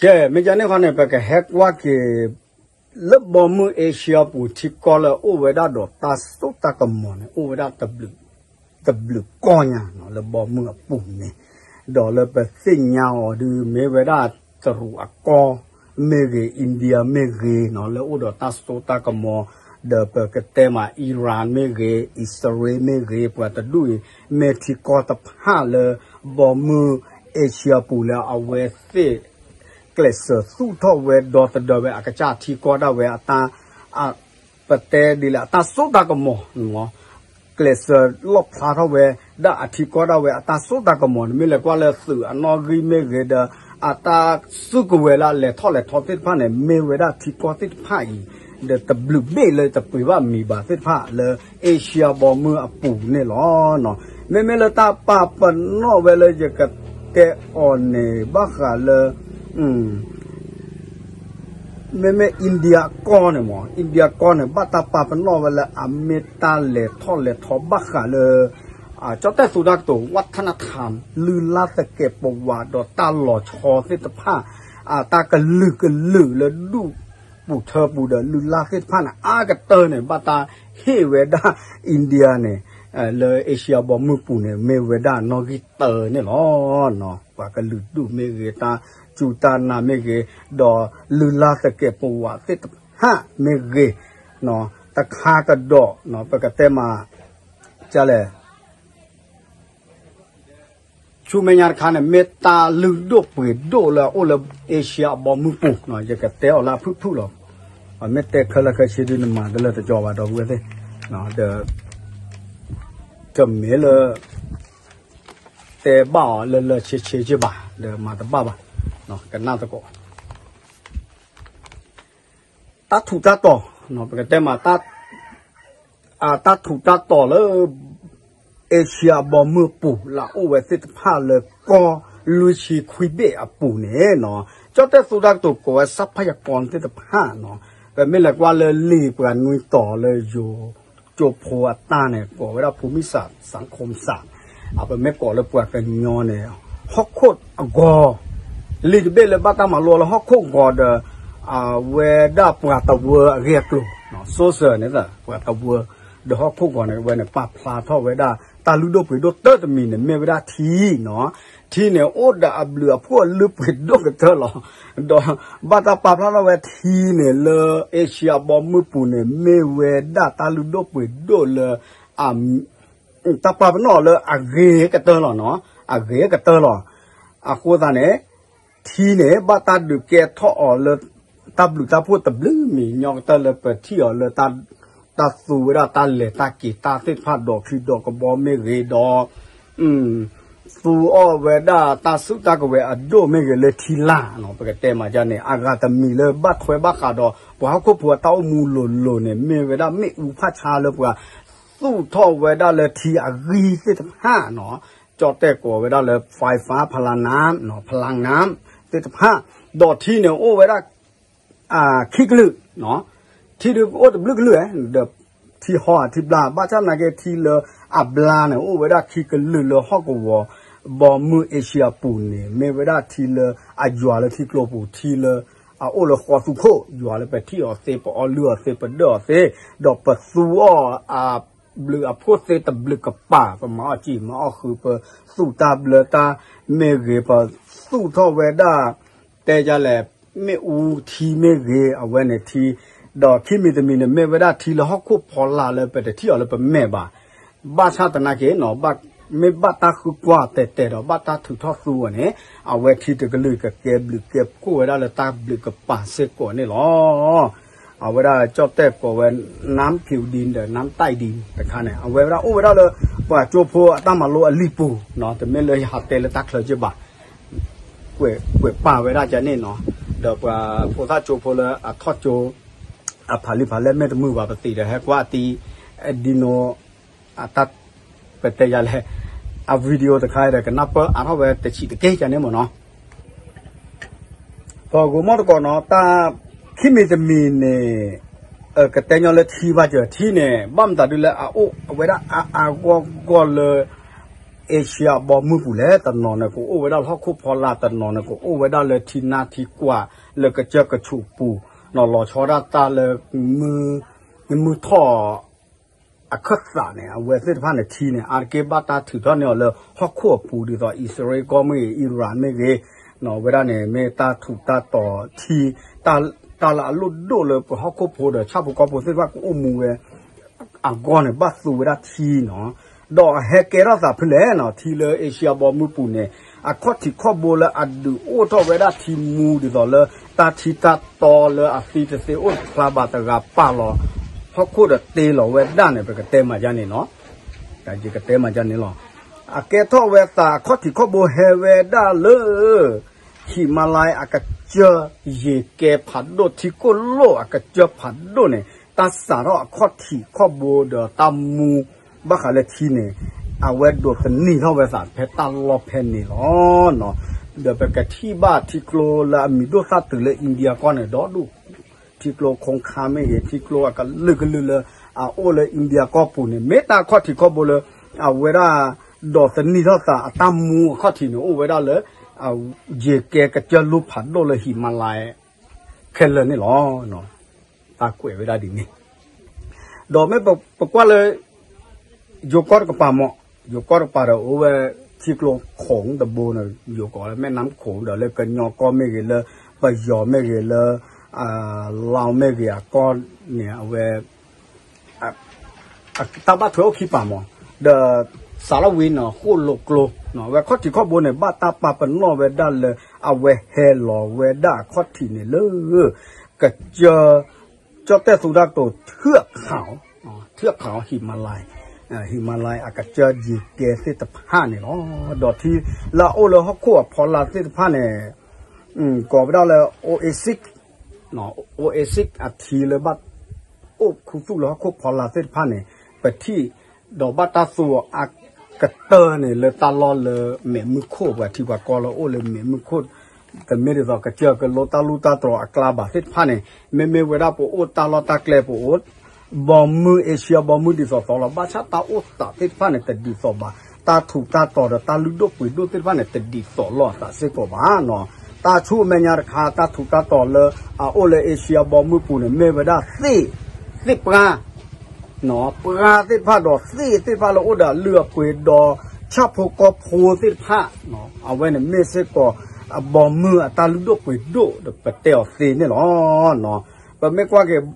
ကဲ မ့ၢ်ဒ်န့ၣ်ဃီန့ၣ် ပကဟဲကွၢ်က့ၤ လၢဘီမုၢ်အ့ၡံယၤပူၤ ထံကီၢ်လၢအအိၣ်ဝဲဒၣ်ဒီးတၢ်စိတၢ်ကမီၤန့ၣ် အိၣ်ဝဲဒၣ်တဘျုးကီၢ်ညါနီၤ လၢဘီမုၢ်အပူၤန့ၣ်, ဒီးလၢပသ့ၣ်ညါအီၤဒုး မ့ၢ်ဝဲဒၣ်တရူးအကီၢ်မ့ၢ်ဂ့ၤ, India မ့ၢ်ဂ့ၤနီၤ လၢအိၣ်ဒီးတၢ်စိတၢ်ကမီၤ, ဒီးပကတဲမး Iran မ့ၢ်ဂ့ၤ, အံၣ်စရ့လးမ့ၢ်ဂ့ၤ, ပှၤတဒူၣ်အံၤ မ့ၢ်ထံကီၢ်တဖၣ်လၢ ဘီမုၢ်အ့ၡံယၤပူၤလၢအဝဲသ့ၣ် ကျဲးစၢးသူၣ်ထီၣ်ဝဲဒီသဒၢဝဲ အကစၢ်ထံကီၢ်ဒၣ်ဝဲအတၢ် ပတဲဒ်လဲၣ် အတၢ်စိတၢ်ကမီၤ, ကျဲးစၢးလီၣ်ဖျါထီၣ်ဝဲဒၣ်အထံကီၢ်ဒၣ်ဝဲအတၢ်စိတၢ်ကမီၤန့ၣ် မ့ၢ်လဲၤကွၢ်လၢသုးအနီၣ်ဂံၢ်မ့ၢ်ဂ့ၤဒီး အတၢ်စုကဝဲၤလၢအလဲၤထီၣ်လဲၤထီသ့ၣ်တဖၣ်န့ၣ် မ့ၢ်ဝဲဒၣ်ထံကီၢ်သ့ၣ်တဖၣ်အံၤ ဒီးတဘျုးဘ့ၣ်လၢတပှ့ၤဘၣ်မံၤဘၣ်သ့ၣ်တဖၣ်လၢ အ့ၡံယၤဘီမုၢ်အပူၤန့ၣ်လီၤ. မ့မ့ၢ်လၢတၢ်ပာ်ပနီၣ်ဝဲလၢယကတဲအီၤန့ၣ် ဘၣ်ဃးလၢ မ့မ့ၢ် India ကီၢ်န့ၣ်မ့ၢ် India ကီၢ်န့ၣ် ဘၣ်တၢ်ပာ်ပနီၣ်ဝဲလၢအမ့ၢ်တၢ်လဲၤထီၣ်လဲၤထီဘၣ်ဃးလၢ ကၠီၣ်တဲၣ်သူတၢ်ကတိၤ ဝၣ်ထနထၣ် လုၢ်လၢ်သကဲးပဝးဒီးတၢ်လီၤဆီသ့ၣ်တဖၣ် တၢ်ကလုာ်ကလုာ်လၢဒူၣ်ပူၤထၢပူၤဒီးလုၢ်လၢ်သ့ၣ်တဖၣ်န့ၣ် အါကတၢၢ်န့ၣ် ဘၣ်တၢ်ဟ့ၣ်ဝဲဒၣ် India န့ၣ် လၢအ့ၡံယၤဘီမုၢ်ပူၤန့ၣ် မ့ၢ်ဝဲဒၣ်နီၣ်ဂံၢ်တၢန့ၣ်လီၤ. ပှၤကလုာ်ဒူၣ်မ့ၢ်ဂ့ၤ တၢ်စူၢ်တၢ်နာ်မ့ၢ်ဂ့ၤ ဒီးလုၢ်လၢ်သကဲးပဝးသ့ၣ်တဖၣ်မ့ၢ်ဂ့ၤ တခါကဒီး ပကတဲမး ကလဲၣ် ဆူမဲာ်ညါတခါန့ၣ် မ့ၢ်တၢ်လုၢ်ဒိၣ်ပှ့ၤဒိၣ်လၢအအိၣ်လၢအ့ၡံယၤအဘီမုၢ်ပူၤ ယကတဲအီၤလၢအဖုၣ်ဖုၣ်လီၤ. မ့ၢ်တဲခဲလၢာ်ခဲဆ့ဒုးနမၤတလၢာ်တကီဘၣ်ဒီပုၢ်ဝဲၢ်သ့ၣ် ဒီး တမ့ၢ်လၢ တဲဘၣ်အီၤလၢလၢဆ့ဆ့က့ဘၣ် ဒီးမၤတဘၣ်ဘၣ် ကနၣ်သကိး တၢ်ထူးတၢ်တီၤ ပကတဲမး တၢ်ထူးတၢ်တီၤလၢ အ့ၡံယၤအဘီမုၢ်ပူၤ လၢအအိၣ်ဝဲသ့ၣ်တဖၣ်လၢကီၢ်လွံၢ်ဆံခွံဘ့ၣ်အပူၤန့ၣ်နီၤ ကၠီၣ်တဲၣ်သူတၢ်ကတိၤကိးဝဲ ทรัพยากรသ့ၣ်တဖၣ်နီၤ ပမ့ၢ်လဲၤကွၢ်လၢလံာ်ပှၤနွံတီၤလၢယိၤကၠိဖိအတၢ်န့ၣ် ကိးဝဲဒၣ် ภูมิศาสตร์สังคมศาสตร์ ပမ့ၢ်ကိးလၢပှၤကညီန့ၣ် ဟီၣ်ခိၣ်အဂီၤ လံာ်တဘ့ၣ်လၢဘၣ်တၢ်မၤလိလၢဟီၣ်ခိၣ်ဂီၤဒီး အဝဲဒၣ်ပှၤတဝၢအဂ့ၢ်အကျိၤ စိစၢၤန့ၣ် ပှၤတဝၢ ဒီးဟီၣ်ခိၣ်ဂီၤန့ၣ် အဝဲန့ၣ် ပာ်ဖျါထီၣ်ဝဲဒၣ် တၢ်လုၢ်ဒိၣ်ပှ့ၤဒိၣ်တၢတမံၤန့ၣ် မ့ၢ်ဝဲဒၣ်ထံနီၤ ထံန့ၣ် အိၣ်ဒီးအဘျုးအဖှိၣ်အလုၢ်ပှ့ၤဒိၣ်ကတၢၢ်လီၤ. ဒီးဘၣ်တၢ်ပာ်ဖျါထီၣ်ဝဲထံန့ၣ်လၢ အ့ၡံယၤဘီမုၢ်ပူၤန့ၣ် မ့ၢ်ဝဲဒၣ်တၢ်လုၢ်ဒိၣ်ပှ့ၤဒိၣ်လၢ တၢ်ပာ်ပနီၣ်လၢအဂ့ၤကတၢၢ်လီၤနီၤ အဂ့ၤကတၢၢ်လီၤ. အဃိသတးန့ၣ် ထံန့ၣ် ဘၣ်တၢ်ဒုးကဲထီၣ်အီၤလၢ တၢ်ဘျုးတၢ်ဖှိၣ်တဘျုးမံၤညီကတၢၢ်လၢပထံၣ်အီၤလၢ တၢ်သူဝဲဒၣ်တၢ်လဲၤတၢ်က့ၤတၢ်သ့ၣ်တဖၣ်ဒီးခံဒီးကဘီမ့ၢ်ဂ့ၤဒီး သူအီၣ်ဝဲဒၣ်တၢ်စုတၢ်ကဝဲၤအဒိၣ်မ့ၢ်ဂ့ၤလၢထံလာ်နီၤ ပကတဲမးဒ်န့ၣ် အဂၤတမံၤလၢဘၣ်ထွဲဘၣ်ဃးဒီး ပှၤဟီၣ်ခိၣ်ဖိအတၢ်အိၣ်မူလိၤလိၤန့ၣ် မ့ၢ်ဝဲဒၣ်မ့ၣ်အူဖးဆါလၢပှၤ သူၣ်ထီၣ်ဝဲဒၣ်လၢထံအဂံၢ်သ့ၣ်တဖၣ်နီၤ ကၠီၣ်တဲၣ်ကိးဝဲဒၣ်လၢ ไฟฟ้าพลังน้ำ พลังน้ำ သ့ၣ်တဖၣ် ဒီးထံန့ၣ်အိၣ်ဝဲဒၣ် ခံကလုာ် ထံဒုးအိၣ်တဘျုးကလုာ် ဒီးထံဟီထံဘျါ ဘၣ်ဆၣ်သနာ်က့ထံလၢအဘျါန့ၣ် အိၣ်ဝဲဒၣ်ခံကလုာ်လၢဟီၣ်ကဝီၤ ဘီမုၢ်အ့ၡံယၤပူၤန့ၣ် မ့ၢ်ဝဲဒၣ်ထံလၢအယွၤလၢထံကျိပူၤ ထံလၢအအိၣ်လၢဃီသူခိၣ် ယွၤလၢပထံၣ်အီၤသ့ ပအီလုၢ်အီၤသ့ ပဒၢၣ်အီၤသ့ ဒီးပသူအီၣ်အ ဘျုးအဖှိၣ်သ့တဘျုးကပၤ ပမၤအီၣ်စံာ်မၤအီၣ်ဃုာ် ပသူၣ်တၢ်ဘျၢတၢ်မ့ၢ်ဂ့ၤ ပသူၣ်ထီၣ်ဝဲဒၣ် တဲယလဲၣ် မ့ၣ်အူထံမ့ၢ်ဂ့ၤ အဝဲန့ၣ်ထံ ဒီးခံမံၤတမံၤန့ၣ် မ့ၢ်ဝဲဒၣ်ထံလၢဟီၣ်ခိၣ်ဖီလာ်လၢပတထံၣ်အီၤလၢပမဲာ်ဘၣ် ဘၣ်ဆၣ်သနာ်က့နီၤ မ့ၢ်ဘၣ်တၢ်ဃုကွၢ်တဲာ်တဲာ်ဒီး ဘၣ်တၢ်ထုးထီၣ်သူအီၤန့ၣ် အဝဲထံတကလုာ်ကကဲဘျုးကဲဖှိၣ်ဝဲဒၣ်လၢတၢ်ဘျုးကပၤစ့ၢ်ကီးန့ၣ်လီၤ. အဝဲဒၣ်ကၠီၣ်တဲၣ်ကိးဝဲ น้ำผิวดิน ဒီး น้ำใต้ดิน တခါန့ၣ် အဝဲဝဲဒၣ်အိၣ်ဝဲဒၣ်လၢ ပှၤကၠိဖိအတၢ်မၤလိအလံာ်ပူၤနီၤ တမ့ၢ်လၢယဟးတဲလၢတၢ်ချၢက့ဘၣ် ကွဲးပာ်ဝဲဒၣ်ကန့ၣ်နီၤ ဒီးပှၤဖိသၣ်ကၠိဖိလၢအထီၣ်ကၠိ အဖးလံာ်ဖးလဲၢ်မ့ၢ်တမုာ်ဘၣ် ပသံးဒီးဟဲကွၢ်အသံ ဒ်နိ အတၢ် ပတဲယလဲၣ် အ video တခါဒီး ကနၢ်ပၢၢ်အါထီၣ်ဝဲတဆံးတက့ၢ်ကန့ၣ်မ့ၢ်နီၤ ပဂိၤမီၢ်တကိးနီၤ တၢ်ခံမံၤတမံၤန့ၣ် ကတဲညီလၢထံဘၣ်စၢၤ ထံန့ၣ် ဘၣ်မတၤဒုလၢအအိၣ်အဝဲဒၣ်အါအါဂီၢ်ဂီၢ်လၢ အ့ၡံယၤအဘီမုၢ်ပူၤလဲၣ် တနီၤန့ၣ် ကအိၣ်ဝဲဒၣ်လၢဟီၣ်ခိၣ်ဖီလာ် တနီၤန့ၣ် ကအိၣ်ဝဲဒၣ်လၢထံနၢ်ထံကွၢ် လၢကစၢၢ်ကဆူးပူၤ လီၤဆီဒၣ်တၢ်လၢ မုၢ်ထီၣ်အခၢၣ်သးန့ၣ် အဝဲသ့ၣ်တဖၣ်န့ၣ် ထံန့ၣ် အါတက့ၢ်ဘၣ်တၢ်ထုးထီၣ်န့ၢ်အီၤလၢဟီၣ်ခိၣ်အပူၤ ဒ်သိးအံၣ်စရ့လးကီၢ်မ့ၢ်ဂ့ၤ အံရၣ်မ့ၢ်ဂ့ၤ ဝဲဒၣ်န့ၣ် မ့ၢ်တၢ်ထူးတၢ်တီၤထံ တၢ်လၢအလိၣ်ဒိၣ်လၢပဟီၣ်ခိၣ်ဖိဒီးဆၣ်ဖိကီၢ်ဖိသ့ၣ်တဖၣ်ကအိၣ်မူဝဲ အဂီၢ်န့ၣ် ဘၣ်သူဝဲဒၣ်ထံနီၤ, ဒီးအဟဲကဲထီၣ်သးဖဲလဲၣ်နီၤ, ထံလၢအ့ရှံယါဘီမုၢ်ပူၤန့ၣ် အခီၣ်ထံးခီၣ်ဘိလၢအဒုးအိၣ်ထီၣ်ဝဲဒၣ်ထံမူဒ်သိးလၢ တၢ်ထံတၢ်တီလၢအသံတသ့အိၣ်တဖျါဘၣ်တဂၤပာ်လီၤ ဟီၣ်ခိၣ်ဒီးတ့လီၤဝဲဒၣ်န့ၣ် ပကတဲမၤဒ်န့ၣ်နီၤ, ယကတဲမၤဒ်န့ၣ်လီၤ. အကဲထီၣ်ဝဲသးအခီၣ်ထံးခီၣ်ဘိဟဲဝဲဒၣ်လၢ ဟံးမါလါအကစၢၢ်ယံၤကဲဖးဒိၣ် ထံကိၢ်လိၣ်အကစၢၢ်ဖးဒိၣ်န့ၣ် တၢ်စးထီၣ်အခီၣ်ထံးခီၣ်ဘိဒီးတၢ်မူ ဘၣ်ဃးလၢထံန့ၣ် အဝဲဒိးသန့ၤထီၣ်ဝဲသးဖဲတၢ်လီၢ်ဖဲန့ၣ်လီၤ. ဒီးပကထံၣ်ဘၣ်ထံကျိလၢအမံၤဒိၣ်သၣ်တုၤလၢ India ကီၢ်န့ၣ် ဒီဒူၣ် ထံကျိခိခါမ့ၢ်ဂ့ၤ ထံကျိအကလုာ်ကလုာ်လၢ အအိၣ်လၢ India ကီၢ်ပူၤန့ၣ် မ့ၢ်တၢ်အခီၣ်ထံးခီၣ်ဘိလၢ အဝဲဒၣ် ဒိးသန့ၤထီၣ်သးအတၢ်မူအခီၣ်ထံးန့ၣ် အိၣ်ဝဲဒၣ်လၢ ယံၤကဲကစၢၢ်လိၣ်ဖးဒိၣ်လၢဟံးမါလါ ခဲလၢာ်န့ၣ်လီၤ. တၢ်ကွဲးဝဲဒၣ်ဒ်န့ၣ် ဒီးမ့ၢ်ပကွၢ်လၢ ယိၤကီၢ်တကပၤမး, ယိၤကီၢ်တကပၤဒီးအိၣ်ဝဲ ထံကျိခိၣ်တဘိန့ၣ် ယိၤကီၢ်လၢ မဲၣ်နါခိၣ် ဒီးလၢကညီကီၢ်မ့ၢ်ဂ့ၤ လၢပယီၤမ့ၢ်ဂ့ၤ လၢ လါမ့ၢ်ဂ့ၤအကီၢ်န့ၣ် အဝဲ တၢ်ဘၣ်ထွဲအိၣ်ခံပၤမး, ဒီး စးလီဝံၤန့ၣ် ဃိၣ်လိာ်ကျိ အဝဲခီၣ်ထံးခီၣ်ဘိန့ၣ် ဘၣ်တၢ်ပာ်ပနီၣ်ဝဲဒၣ်လၢ အဝဲဟဲလီၤဝဲဒၣ်အခီၣ်ထံးန့ၣ်လၢ ကစၢၢ် ကၠီၣ်တဲၣ်သူတၢ်ကတိၤ ထၢၣ်ခးအီၤ ထၢၣ်ခးအီၤ ဟံးမါလါ ဟံးမါလါအကစၢၢ်ယံၤကဲသ့ၣ်တဖၣ်န့ၣ်လီၤ. ဒီးထံလၢအအိၣ်လၢဟီၣ်ခိၣ်အဖီလာ်သ့ၣ်တဖၣ်န့ၣ် ကိးဝဲဒၣ်လၢ oasis, oasis အထံလၢဘၣ် အိၣ်ခူသူၣ်လၢဟီၣ်ခိၣ်ဖီလာ်သ့ၣ်တဖၣ်န့ၣ် ပထံၣ် ဒီးဘၣ်တၢ်သူအကတၢၢ်န့ၣ် လၢတၢ်လီၢ်လၢမဲာ်မုၢ်ခိၣ်ပှၤထံပှၤကီၢ်လၢအိၣ်လၢမဲာ်မုၢ်ခိၣ် တမ့ၢ်ဒ်သိးကစၢၢ်ကလိတၢ်လူၢ်တၢ်တြီၤအကျါဘၣ်သ့ၣ်တဖၣ်န့ၣ် မ့မ့ၢ်ဝဲဒၣ်ပအိၣ်တၢ်လီၢ်တၢ်ကျဲပအိၣ် ဘီမုၢ် Asia ဘီမုၢ်ဒ်သိးသိးလီၤ. ဘၣ်ဆၣ်တၢ်အိၣ်သးသ့ၣ်တဖၣ်န့ၣ် တဒ်သိးဘၣ်. တၢ်ထူးတၢ်တီၤဒီးတၢ်လုၢ်ဒိၣ်ပှ့ၤဒိၣ်သ့ၣ်တဖၣ်န့ၣ် တဒ်သိးလိာ်အသးစ့ၢ်ကီးဘၣ်နီၤ. တၢ်ဆူအမဲာ်ညါတခါ တၢ်ထူးတၢ်တီၤလၢအအိၣ်လၢ Asia ဘီမုၢ်ပူၤန့ၣ် မ့ၢ်ဝဲဒၣ်သ့ၣ်, သ့ၣ်ပှၢ် ပှၢ်သ့ၣ်တဖၣ်ဒီးသ့ၣ်သ့ၣ်တဖၣ်လၢအိၣ်ဒီးအလုၢ်အပှ့ၤဒီး ဆၣ်ဖိကီၢ်ဖိသ့ၣ်တဖၣ် အဝဲန့ၣ်မ့ၢ်စ့ၢ်ကီး အဘီမုၢ်အတၢ်လုၢ်ဒိၣ်ပှ့ၤဒိၣ်ဒီးပတဲအီၤသ့န့ၣ်လီၤ. ပမ့ၢ်ကွၢ်က့ၤ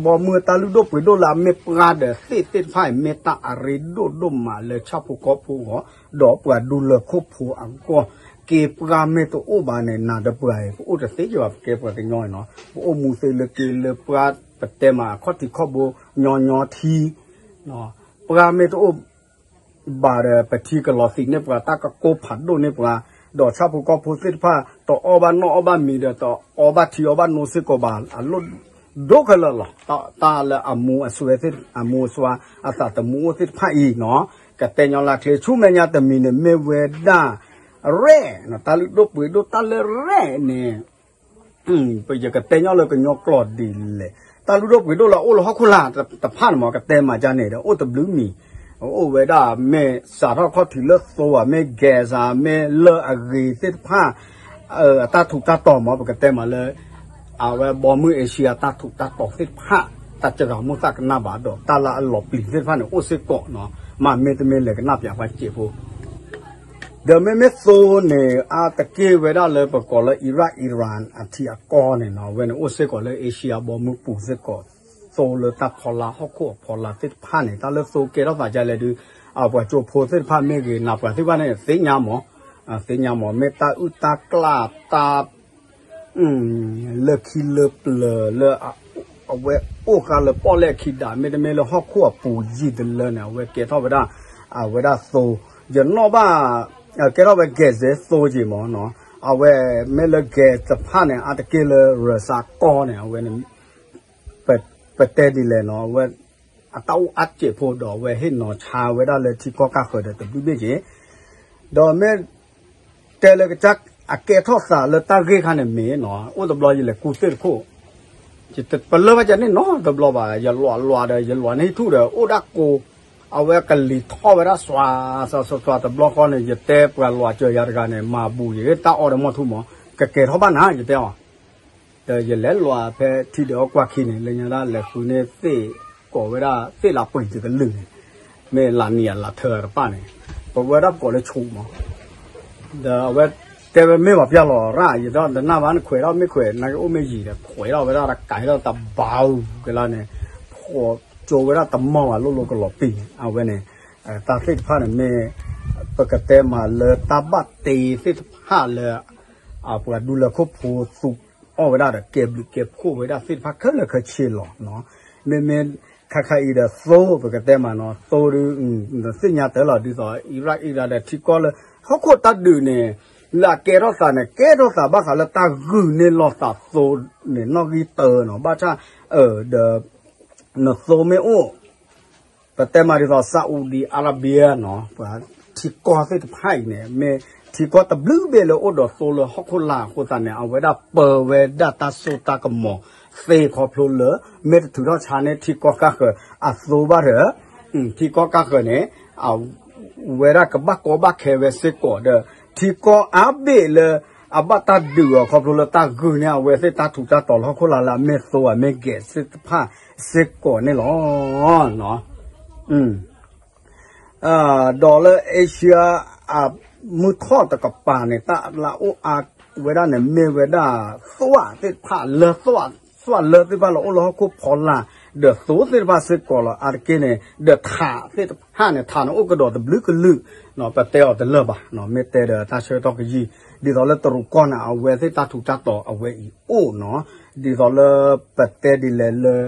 ဘီမုၢ်အတၢ်လုၢ်ဒိၣ်ပှ့ၤဒိၣ်လၢအမ့ၢ်ပှၢ်ဒီးသ့ၣ်သ့ၣ်တဖၣ်အံၤ မ့ၢ်တၢ်အရ့ဒိၣ်ဒိၣ်မးလၢဆၣ်ဖိကီၢ်ဖိအဂီၢ် ဒီးပှၤဒူလၢၤခိၣ်ဖိအဂီၢ် က့ၤပှၢ်မ့ၢ်တအိၣ်ဘၣ်န့ၣ် နၤဒီးပှၤအံၤ ပအိၣ်တသ့ကဘၣ် ပကဲပှၤကညီအံၤနီၤ ပအိၣ်မူသ့လၢက့ၤလၢပှၢ် ပတဲမးအခီၣ်ထံးခီၣ်ဘိ ညီညီထံ ပှၢ်မ့ၢ်တအိၣ် ဘၣ်ဒီး ပထံကလီၤသံးန့ၢ်ပှၤ တၢ်ကကိးဖးဒိၣ်န့ၢ်ပှၤ ဒီးဆၣ်ဖိကီၢ်ဖိသ့ၣ်တဖၣ် တအီၣ်ဘၣ်နီၣ်အီၣ်ဘၣ်မံၤဒီး တအီဘၣ်ထံအီဘၣ်နိစ့ၢ်ကီးဘၣ် အလိၣ်ဒိၣ်ခဲလၢာ်လီၤ. တၢ်လၢအမူအစွဲသ့ၣ် အမူအစွါ အသးသမူအိၣ်သ့ၣ်တဖၣ်အံၤနီၤ ကတဲညီလၢချ့ ဆူမဲာ်ညါတမံၤန့ၣ် မ့ၢ်ဝဲဒၣ် ရဲၣ် တၢ်လုၢ်ဒိၣ်ပှ့ၤဒိၣ်တၢ်လၢရဲၣ်န့ၣ် ပယကတဲညီလၢကညီကျိာ်ဒ်လဲၣ် တၢ်လုၢ်ဒိၣ်ပှ့ၤဒိၣ်လၢအအိၣ်လၢဟီၣ်ခိၣ်လာ်တဖၣ်န့ၣ်မ့ၢ် ကတဲမၤဒ်န့ၣ်ဒီး အိၣ်တဘျုးမံၤ အိၣ်ဝဲဒၣ် မ့ၢ်စးထီၣ်ခီၣ်ထံးလၢသိဧါ မ့ၢ် gas ဧါ မ့ၢ်လၢအဂ့ၤသ့ၣ်တဖၣ် အတၢ်ထူးတၢ်တီၤမ့ၢ် ပကတဲမးလၢ အဝဲဘီမုၢ်အ့ရှံယါတၢ်ထူးတၢ်တီၤသ့ၣ်တဖၣ် တၢ်စှၤမူသးကနၣ်ဘၣ်ဒီး တၢ်လၢအလီၤပျံၤသ့ၣ်တဖၣ်န့ၣ် အိၣ်စ့ၢ်ကီးနီၤ မ့မ့ၢ်တမ့ၢ်လဲၤကနၣ်ပၠးပှၤစဲးဖိ ဒီးမ့မ့ၢ်သိန့ၣ် အါတက့ၢ်ဝဲဒၣ်လၢပကိးလၢ Iraq Iran အထံအကီၢ်န့ၣ်နီၤ အဝဲန့ၣ်အိၣ်စ့ၢ်ကီးလၢအ့ရှံယါဘီမုၢ်ပူၤစ့ၢ်ကီး သိလၢတၢ်ဖီလာ်ဟီၣ်ခိၣ်အဖီလာ်သ့ၣ်တဖၣ်န့ၣ် တၢ်လၢသိကဲထီၣ်သးဒ်လဲၣ်ဒုး အပှၤကၠိဖိသ့ၣ်တဖၣ်မ့ၢ်ဂ့ၤ နၢ်ပှၤသ့ၣ်တဖၣ်န့ၣ် သ့ၣ်ညါမး သ့ၣ်ညါမး မ့ၢ်တၢ်အုၣ်တၢ်ကျၢ်တၢ် လၢခံလၢပျၢၤလၢ အဝဲအိၣ်ဃာ်လၢပီၣ်လဲၣ်အခံဒၣ် မ့တမ့ၢ်လၢဟီၣ်ခိၣ်အပူၤယံာ်တလၢန့ၣ် အဝဲကဲထီၣ်ဝဲဒၣ် အဝဲဒၣ်သိ ယနီၣ်ဘၣ် ကဲထီၣ်ဝဲ gas သိက့ၤမးနီၤ အဝဲမ့ၢ်လၢ gas တဖၣ်န့ၣ် အါတက့ၢ်လၢ Russia ကီၢ်န့ၣ် အဝဲန့ၣ် ပတဲဒ်လဲၣ်နီၤ အဝဲ အတၢ်အိၣ်အါစဲးဖိဒီး အဝဲဟ့ၣ်နီၤဆါဝဲဒၣ်လၢထံကီၢ်ကၢ်ဃၢၤဒီးတဘျုးဘ့ၣ်က့ၤ ဒီးမ့ၢ် တဲလၢကစၢ်အကဲထီၣ်သးလၢတၢ်ဂ့ၢ်ခါန့ၣ်မ့ၢ်နီၤ အိၣ်တဘျီယလဲၤကူသ့ၣ်တခိၣ် ပလၢဘၣ်ကန့ၣ်နီတဘျီဘၣ် ယလွးလွးဒီး ယလွးန့ၢ်ဟံၣ်ထူၣ်ဒီး အိၣ်ဒၣ်ကိ အဝဲကလံၤထီၣ်ဝဲဒၣ်စွၤ စွၤ စွၤ စွၤ တဘျီဃီန့ၣ် ယတဲပှၤလွးစၢၤယၤတဂၤန့ၣ် မၤဘူးယၤ တၢ်အီၣ်ဒီးမီၢ်ထူၣ်မး ကကဲထီၣ်ဘၣ်နၤ ယတဲအီၤ ဒီးယလဲၤလီၤဖဲထံဒၢးအီကွၢ်ခံန့ၣ် လၢညါဒၣ်လဲၤဃုန့ၢ်သ့ၣ်ကိးဝဲဒၣ်သ့ၣ်လးပှ့ၤတကလုာ်န့ၣ်, မ့ၢ်လးနံၤအလးထၢတပၣ်န့ၣ်, ပဝဲဒၣ်ပကိးလၢဆူးမး, ဒီးအဝဲတဲဝဲမ့ၢ်ပှၤပျၢ်လီၤရၣ် ယတနၢ်ဘၣ်နခွဲးထီၣ်မ့ၢ်ခွဲး နာ်က့အိၣ်မ့ၢ်ယံၤဒီး ခွဲးထီၣ်ဝဲဒၣ်တကးထီၣ်တဘၣ်အူကလါန့ၣ်, ဖှီၣ်ကၠိဝဲဒၣ်တမီၢ်ဘၣ်လိၣ်လိၣ်ကလီၤပံာ်န့ၣ် အဝဲန့ၣ် တၢ်သ့ၣ်တဖၣ်န့ၣ်မ့ၢ် ပကတဲမးလၢတၢ်ဘၣ်တ့သ့ၣ်တဖၣ်လၢ ပှၤဒူလၢခိၣ်ဖိသူအီၣ်ဝဲဒၣ်ဒီးကဲဘျုးကဲဖှိၣ်ဝဲဒၣ်သ့ၣ်တဖၣ်ခဲလၢာ်ခဲဆ့လီၤ. မ့မ့ၢ်ခါခါအံၤဒီးသိပကတဲမးနီၤ သိဒုး သ့ၣ်ညါတၢ်လီၤ ဒ်သိး Iraq Iran ဒီးထံကီၢ်လၢဟီၣ်ခိၣ်တၢ်ဒုးန့ၣ် လၢအကဲထီၣ်သးန့ၣ် ကဲထီၣ်သးဘၣ်ဃးလၢတၢ်ဂုာ်န့ၢ်လိာ်သးသိန့ၣ် နီၣ်ဂံၢ်တၢနီၤ ဘၣ်ဆၣ် ဒီး နသိမ့ၢ်အိၣ် ပတဲမးဒ်သိး Saudi Arabia နီၤ ပှၤထံကီၢ်သ့ၣ်တဖၣ်အံၤန့ၣ် မ့ၢ်ထံကီၢ်တဘျုးဘ့ၣ်လၢအိၣ်ဒီးသိလၢဟီၣ်ခိၣ်လာ်အဃိသတးန့ၣ် အဝဲဒၣ်ပၢဝဲဒၣ်တၢ်စိတၢ်ကမီၤသ့ခီဖျိလၢ မ့ၢ်တထုးထီၣ်ဆါန့ၢ်ထံကီၢ်ကၢ်ဃၢၤအသိဘၣ်ဒီး ထံကီၢ်ကၢ်ဃၢၤန့ၣ် အဝဲဒၣ်ကဘၣ်ကီဘၣ်ခဲဝဲစ့ၢ်ကီးဒီး ထံကီၢ်အါဘ့ၣ်လၢ အဘၣ်တၢ်ဒုးအီၤခီဖျိလၢတၢ်ဂုာ်န့ၢ်အဝဲသ့ၣ်တၢ်ထူးတၢ်တီၤလၢဟီၣ်ခိၣ်လာ်လၢအမ့ၢ်သိအမ့ၢ်ဂဲၤသ့ၣ်တဖၣ်စ့ၢ်ကီးန့ၣ်လီၤ. ဒီးလၢ Asia အမုၢ်ထီၣ်တကပၤန့ၣ် တၢ်လၢအအိၣ်အါဝဲဒၣ်န့ၣ် မ့ၢ်ဝဲဒၣ်သွၣ်သ့ၣ်တဖၣ်လၢသွၣ် သွၣ်လၢသ့ၣ်တဖၣ်လၢအိၣ်လၢဟီၣ်ခိၣ်ဖီလာ် ဒီးသိသ့ၣ်တဖၣ်စ့ၢ်ကီးလီၤ. အါတက့ၢ်န့ၣ် ဒီးထးသ့ၣ်တဖၣ်န့ၣ် ထးန့ၣ်အိၣ်ကဒီးတဘျုးကလုာ် ပတဲအီၤတလၢာ်ဘၣ် မ့ၢ်တဲဒီးတၢ်ဆၢကတီၢ်ကယံာ် ဒ်သိးလၢတရူးကီၢ်န့ၣ် အဝဲသ့ၣ်တၢ်ထူးတၢ်တီၤအဝဲအံၤအိၣ်နီၤ ဒ်သိးလၢပတဲဒ်လဲၣ်လၢ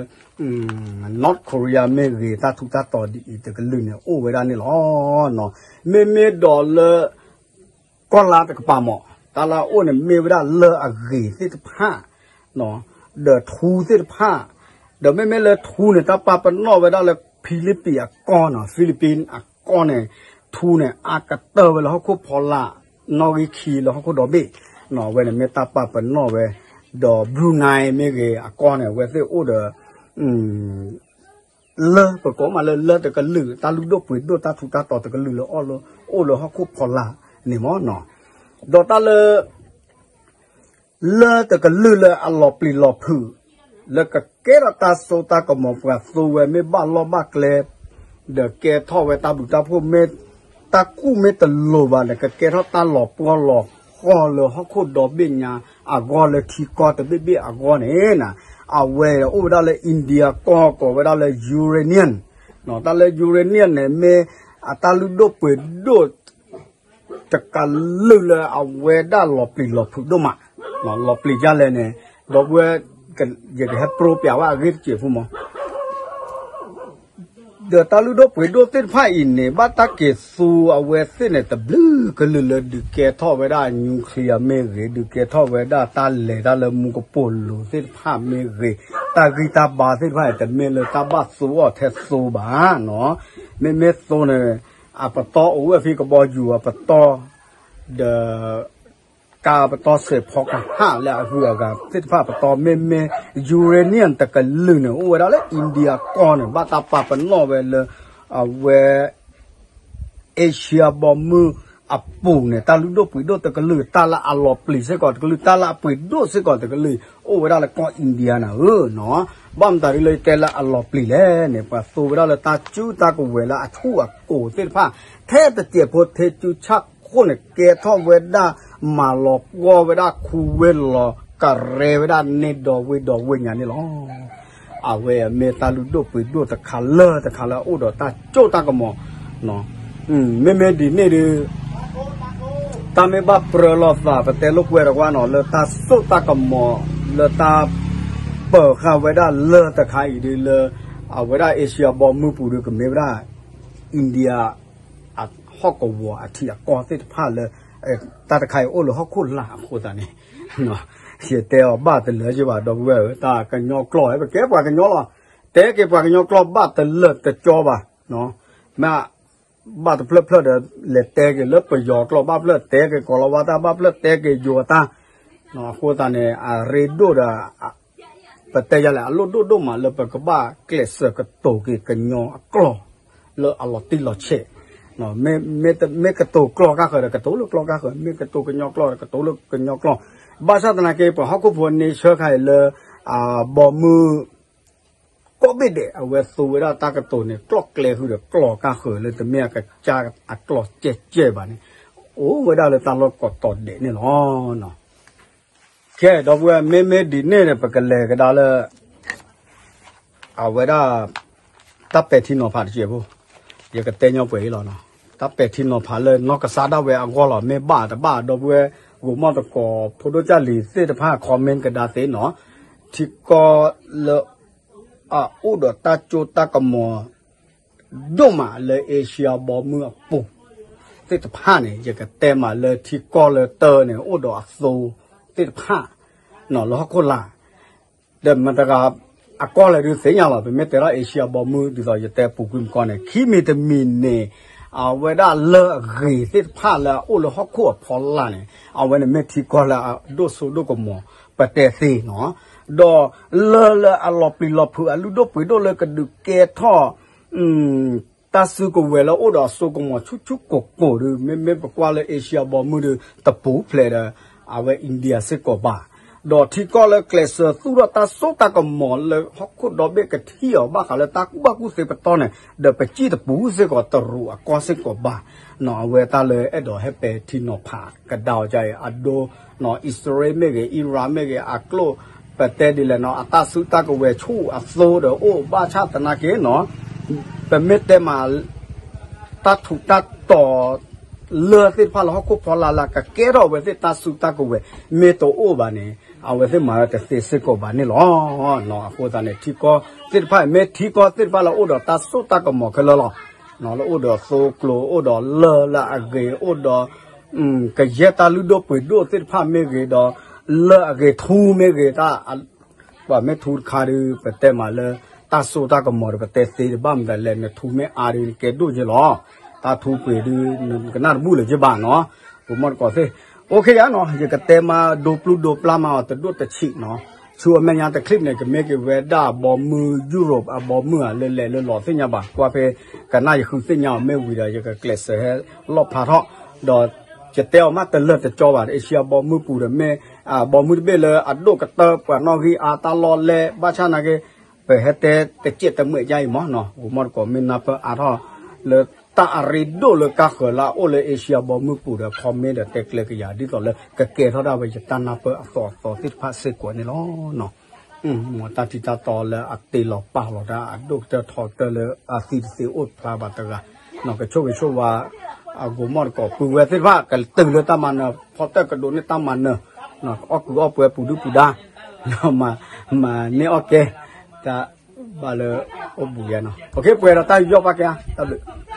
North Korea မ့ၢ်ဂ့ၤ တၢ်ထူးတၢ်တီၤဒ်အံၤတကလုာ်န့ၣ် အိၣ်ဝဲဒၣ်န့ၣ်လီၤ. မ့မ့ၢ်ဒီးလၢ ကီၢ်လါတကပၤမး တၢ်လၢအအိၣ်န့ၣ်မ့ၢ်ဝဲဒၣ်လၢအဂ့ၤသ့ၣ်တဖၣ် ဒီးထူသ့ၣ်တဖၣ် ဒီးမ့မ့ၢ်လၢထူန့ၣ် တၢ်ပာ်ပနီၣ်ဝဲဒၣ်လၢ Philippines အကီၢ်နီၤ Philippines အကီၢ်န့ၣ် ထူန့ၣ် အါကတၢၢ်ဝဲလၢဟီၣ်ခိၣ်ဖီလာ် နီၣ်ဂံၢ်ခံလၢဟီၣ်ခိၣ်ဒီဘ့ၣ် အဝဲန့ၣ်မ့ၢ်တၢ်ပာ်ပနီၣ်ဝဲ ဒီး Brunei မ့ၢ်ဂ့ၤ အကီၢ်န့ၣ် အဝဲသ့ၣ်အိၣ်ဒီး လၢပကိးမးလၢလၢတကလုာ် တၢ်လုၢ်ဒိၣ်ပှ့ၤဒိၣ်တၢ်ထူးတၢ်တီၤတကလုာ်လၢ အိၣ်လၢဟီၣ်ခိၣ်ဖီလာ်န့ၣ်မးနီၤ ဒီးတၢ်လၢ လၢတကလုာ်လၢအလီၤပျံၤလီၤဖုး လၢကကဲထီၣ်တၢ်စိတၢ်ကမီၤပှၤသိဝဲမ့ၢ်ဘၣ်လီၢ်ဘၣ်ကျဲ ဒီးကဲထီၣ်ဝဲတၢ်ဘျုးတၢ်ဖှိၣ်မ့ၢ် တၢ်ကူၣ်မ့ၢ်တလိၤဘၣ်ဒီး ကကဲထီၣ်တၢ်လီၤပှီၢ်လီၤဃီလၢဟီၣ်ခိၣ်ဒီဘ့ၣ်ညါအဂီၢ်လၢထံကီၢ်တဘ့ၣ်ဘ့ၣ်အဂီၢ်န့ၣ် အဝဲအိၣ်ဝဲဒၣ်လၢ India ကီၢ်ကိးဝဲဒၣ်လၢ uranium တၢ်လၢ uranium န့ၣ် မ့ၢ်အတၢ်လုၢ်ဒိၣ်ပှ့ၤဒိၣ် တကလုာ်လၢအဝဲဒၣ်လီၤပျံၤလီၤဖုးဒိၣ်မး, လီၤပျံၤဒ်လဲၣ်န့ၣ် ဒီပုၢ်ဝဲၢ် ယကဟဲပြိပျးဝဲအဂ့ၢ်တစဲးဖိမး, ဒီးတၢ်လုၢ်ဒိၣ်ပှ့ၤဒိၣ်သ့ၣ်တဖၣ်အံၤန့ၣ် ဘၣ်တၢ်က့ၤသူအဝဲသ့ၣ်န့ၣ် တဘျုးကလုာ်လၢဒုးကဲထီၣ်ဝဲဒၣ် nuclear မ့ၢ်ဂ့ၤ, ဒုးကဲထီၣ်ဝဲဒၣ်တၢ်လဲၤတၢ်လၢမူကပိာ်လိၤသ့ၣ်တဖၣ်မ့ၢ်ဂ့ၤ, တၢ်ဂံၢ်တၢ်ဘါသ့ၣ်တဖၣ်န့ၣ် တမ့ၢ်လၢတၢ်ဘၣ်သိအီၤထဲသိဘၣ်နီၤ, မ့မ့ၢ်သိန့ၣ် အပတီၢ်အိၣ်ဝဲဖဲကဘီယူၤအပတီၢ်, ဒီး ကါပတီၢ်ဆဲးဖီကဟၣ်လၢအဂုၤအဂၤသ့ၣ်တဖၣ်ပတီၢ် မ့မ့ၢ် uranium တကလုာ်န့ၣ် အိၣ်ဝဲဒၣ်လၢ India ကီၢ်န့ၣ် ဘၣ်တၢ်ပာ်ပနီၣ်ဝဲလၢ အဝဲ Asia ဘီမုၢ်အပူၤန့ၣ် တၢ်လုၢ်ဒိၣ်ပှ့ၤဒိၣ်တကလုာ် တၢ်လၢအလီၤပျံၤစ့ၢ်ကီးတကလုာ် တၢ်လၢအပှ့ၤဒိၣ်စ့ၢ်ကီးတကလုာ် အိၣ်ဝဲဒၣ်လၢကီၢ် India နၤဧၢနီၤ, ဘၣ်မတၤဒ်လၢယတဲလၢအလီၤပျံၤလဲၣ်န့ၣ် ပှၤသိဝဲဒၣ်လၢတၢ်စုတၢ်ကဝဲၤလၢအထူၣ်အကိၤသ့ၣ်တဖၣ် ထဲတစဲးဖိထဲစုဆၣ်ခိၣ်န့ၣ် ကဲထီၣ်ဝဲဒၣ် မၤလီၤပှီၢ်ဝဲဒၣ် ခူဝဲလီၤကရဲဝဲဒၣ်န့ၢ်ဒီဝ့ၢ်ဒီဝ့ၢ်ညါန့ၣ်လီၤ. အဝဲမ့ၢ်တၢ်လုၢ်ဒိၣ်ပှ့ၤဒိၣ်တခါလၢတခါလၢအအိၣ်ဒီးတၢ်စိတၢ်ကမီၤ, မ့မ့ၢ်ဒ်န့ၣ်ဒီး တၢ်မ့ၢ်ဘၣ်ပြၢလိာ်သး ပတဲလိာ်ကွဲတကွၢ်နီၤ လၢတၢ်စိတၢ်ကမီၤ လၢတၢ်ပၢၤဃာ်ဝဲဒၣ်လၢတခါအံၤဒ်လၢ အဝဲဒၣ် Asia ဘီမုၢ်ပူၤဒီး ကမ့ၢ်ဝဲဒၣ် India ဟီၣ်ကဝီၤအထံအကီၢ်သ့ၣ်တဖၣ်လၢ တၢ်တခါအံၤအိၣ်လၢဟီၣ်ခိၣ်လာ်အဃိသတးန့ၣ် ယတဲအီၤဘၣ်တလၢာ်က့ဘၣ် ဒီပုၢ်ဝဲၢ်ဧၢ တၢ်ကညီကျိာ် ပကဲပှၤကညီလီၤ. တဲက့ၤပှၤကညီကျိာ်ဘၣ်တလၢာ်တကၠီဘၣ်. မ့ၢ်ဘၣ်တဖျၢၣ်ဖျၢၣ်ဒီး လဲၤတဲက့ၤလၢပယီၤကျိာ် ဘၣ်ဖျၢၣ်တဲက့ၤကိးလီၤဝါတၢ် ဘၣ်ဖျၢၣ်တဲက့ၤယိၤတၢ်. အဃိသတးန့ၣ် အရ့ဒိၣ်ဒီး ပတဲယၤလဲၣ် အလိၣ်ဒိၣ်ဒိၣ်မးလၢပကဘၣ်ကျဲးစၢးကတိၤက့ၤကညီအကျိာ် လၢအလီၤတံၢ်လီၤဆဲး, မ့ၢ်ကတိၤကျိာ်ကါဃၢၤဒီး ကတိၤလၢကျိာ်ကါဃၢၤ, မ့ၢ်ကတိၤကညီကျိာ်ဒီး ကတိၤလၢကညီကျိာ် ဘၣ်ဆၣ်သနာ်က့ ပှၤဟီၣ်ခိၣ်ဖိန့ဆၢခါအံၤလၢ ဘီမုၢ် ကိးဘ့ၣ်ဒဲး အဝဲသူဝဲဒၣ်တၢ်ကတိၤန့ၣ် ကျီၣ်ကျဲဃုာ်ဒီးကျီၢ်ကါဃၢၤလၢ တမ့ၢ်အကစၢ်အကျီၢ်ကဲကဲဘၣ်န့ၣ် အိၣ်ဝဲဒၣ်လၢတၢ်လီၢ်ကိးတီၤဒဲးန့ၣ်လီၤ. ကဲ ဒီပုၢ်ဝဲၢ် မ့မ့ၢ်ဒ်န့ၣ်န့ၣ် ပကလဲၤကဒါလၢ အဝဲဒၣ် တၢ်ပဲာ်ထံနီၤဖးတစဲးဖိ ယကတဲညီပှဲၤအံၤလီၤ. တၢ်ပဲာ်ထံနီၤဖးလၢနီၢ်ကစၢ်ဒၣ်ဝဲအဂီၢ်လီၤ. မ့ၢ်ဘၣ်တဘၣ် ဒီပုၢ်ဝဲၢ် ဂိၤမီၢ်သကိး ဖိဒိၣ်ကၢ်လံၤသ့ၣ်တဖၣ် comment ကဒါသ့နီၤ. ထံကီၢ်လၢ အအိၣ်ဒီးတၢ်စိတၢ်ကမီၤ ဒိၣ်မးလၢ Asia ဘီမုၢ်အပူၤ သ့ၣ်တဖၣ်န့ၣ် ယကတဲမးလၢထံကီၢ်လၢတၢန့ၣ် အိၣ်ဒီးအသိသ့ၣ်တဖၣ် လၢဟီၣ်ခိၣ်လာ် ဒီးမတၤတဂၤ အကီၢ်လဲၣ်ဒုးသ့ၣ်ညါလီၤ. ပမ့ၢ်တဲထီၣ် Asia ဘီမုၢ် ဒ်သိးယတဲပူၤကွံာ်မကီၢ်န့ၣ် ခံမံၤတမံၤန့ၣ် အဝဲဒၣ်လၢအဂ့ၤသ့ၣ်တဖၣ်လၢအအိၣ်လၢဟီၣ်ခိၣ်အဖီလာ်န့ၣ် အဝဲန့ၣ်မ့ၢ်ထံကီၢ်လၢအဒိၣ်စိဒိၣ်ကမီၤ ပတဲသ့နီၤ. ဒီးလၢလၢအလီၤပျံၤလီၤဖုး အလုၢ်ဒိၣ်ပှ့ၤဒိၣ်လၢကဒုးကဲထီၣ် တၢ်စုကဝဲၤလၢအိၣ်ဒီးအစိကမီၤဆူၣ်ဆူၣ်ကိၢ်ကိၢ်ဒီး မ့မ့ၢ်ပကွၢ်လၢ Asia ဘီမုၢ်ဒီး တပူၤဖျဲးဒီး အဝဲ India စ့ၢ်ကီးဘၣ်. ဒီးထံကီၢ်လၢကျဲးစၢးသူၣ်ထီၣ်တၢ်စိတၢ်ကမီၤလၢ ဟီၣ်ခိၣ်ဒီဘ့ၣ်ကထံၣ်အီၤဘၣ်ဃးလၢတၢ်ကူၣ်ဘၣ်ကူၣ်သ့ပတီၢ်န့ၣ် ဒီးပစံၣ်တပူၤစ့ၢ်ကီး တရူးအကီၢ်စ့ၢ်ကီးဘၣ်. အဝဲတၢ်လၢအဲၣ်ဒိးဟဲပဲာ်ထံနီၤဖးကဒါအီၤဒ်အံၤ အဒိ အံၣ်စရ့လးမ့ၢ်ဂ့ၤ အံရၣ်မ့ၢ်ဂ့ၤ အကျိၣ် ပတဲဒ်လဲၣ်နီၤ အတၢ်စုတၢ်ကဝဲၤဆူၣ်အသိဒီးအိၣ်ဘၣ်ဆၣ်သနာ်က့နီၤ ပမ့ၢ်တဲမး တၢ်ထူးတၢ်တီၤ လၢသ့ၣ်တဖၣ်လၢဟီၣ်ခိၣ်ဖီလာ်လၢကကဲထီၣ်အဝဲသ့ၣ်တၢ်စုတၢ်ကဝဲၤ မ့ၢ်တအိၣ်ဘၣ်န့ၣ် အဝဲသ့ၣ်မၤဝဲတသ့စ့ၢ်ကီးဘၣ်န့ၣ်လီၤ. အဃိသတးန့ၣ် ထံကီၢ်သ့ၣ်တဖၣ်အံၤ မ့ၢ်ထံကီၢ်သ့ၣ်တဖၣ်လၢအိၣ်ဒီးတၢ်စိတၢ်ကမီၤခဲလၢာ်လီၤ. လၢအိၣ်ဒီးသိကျိၤ အိၣ်ဒီးလၢၢ်လၢအဂ့ၤ အိၣ်ဒီး ကယဲၢ်တၢ်လုၢ်ဒိၣ်ပှ့ၤဒိၣ်သ့ၣ်တဖၣ်မ့ၢ်ဂ့ၤဒီး လၢၢ်အဂ့ၤထူမ့ၢ်ဂ့ၤ တၢ် ပှၤမ့ၢ်ထူတခါဒီး ပတဲမးလၢ တၢ်စိတၢ်ကမီၤဒီး ပတဲသ့တဘၣ်မတၤလဲၣ် နထူမ့ၢ်အါဒီး နကဲဒိၣ်က့လီၤ. တၢ်ထူပှ့ၤဒီး နကနၣ်တဘူၣ်လၢၤက့ဘၣ်နီၤ. ပမီၢ်တကိးသ့ၣ် အိၣ်ခ့ယါနီၤ ယကတဲမးဒိပျုၢ်ဒိပျၢ်မးအီၤတဒိၣ်တဆံးနီၤ. ဆူအမဲာ်ညါတချံးန့ၣ် ကမ့ၢ်က့ၤဝဲဒၣ်အဘီမုၢ် Europe အဘီမုၢ်ဧါ လၢလဲၤလၢလီၤသ့ၣ်ညါဘၣ် ကွၢ်ဖဲ ကနၣ်ယဃုသ့ၣ်ညါအီၤမ့ၢ်ဝံၤဒီး ယကကျဲးစၢးဟဲလီၣ်ဖျါထီၣ် ဒီးယတဲအီၤမးတလၢာ်တကၠီဘၣ် Asia ဘီမုၢ်ပူၤဒီးမ့ၢ် ဘီမုၢ်တဘ့ၣ်လၢအဒိၣ်ကတၢၢ်ပှၤနီၣ်ဂံၢ်အါတၢ်လီၢ်လဲၢ် ဘၣ်ဆၣ်နာ်က့ ပဟဲတဲတစဲးတမှဲးဒ်အံၤမးနီၤ ဂိၤမီၢ်တကိးမ့ၢ်နၢ်ပၢၢ်အါထီၣ် လၢတၢ်အရ့ဒိၣ်လၢကါဃၢၤလၢအအိၣ်လၢ Asia ဘီမုၢ်ပူၤဒီး comment ဒီးတဲကျဲကယၤ ဒ်သိးလၢကကဲထီၣ်ဒၣ်ဝဲယတၢ်နၢ်ပၢၢ်အသီအသီသ့ၣ်တဖၣ်စ့ၢ်ကီးန့ၣ်လီၤ. မ်တၢ်ထံတၢ်တီလၢအတ့လီၤပာ်လီၤတၢ်အဒိၣ်ကတၢၢ်ထီကတၢၢ်လၢအသံတသ့အိၣ်ဖျါဘၣ်တဂၤ ကဆိၣ်ဂ့ၤဆိၣ်ဝါ အဂိၤမီၢ်တကိး ပုၢ်ဝဲၢ်သ့ၣ်တဖၣ် ကတုၤလၢတၢ်မၤနၢၤ ဖီတၢၣ်ကဒိးန့ၢ်တၢ်မၤနၢၤ အီၣ်ကုၢ်အီၣ်ပှဲၤပူၤဒုၣ်ပူၤဒါ မၤန့ၢ်အီၣ်ကဲ တၢ်ဘၣ်လၢအိၣ်ဘူးယါနီၤ ပှဲၤဒီးတၢ်ယီၣ်ပာ်ကဲ တၢ်ဘျုး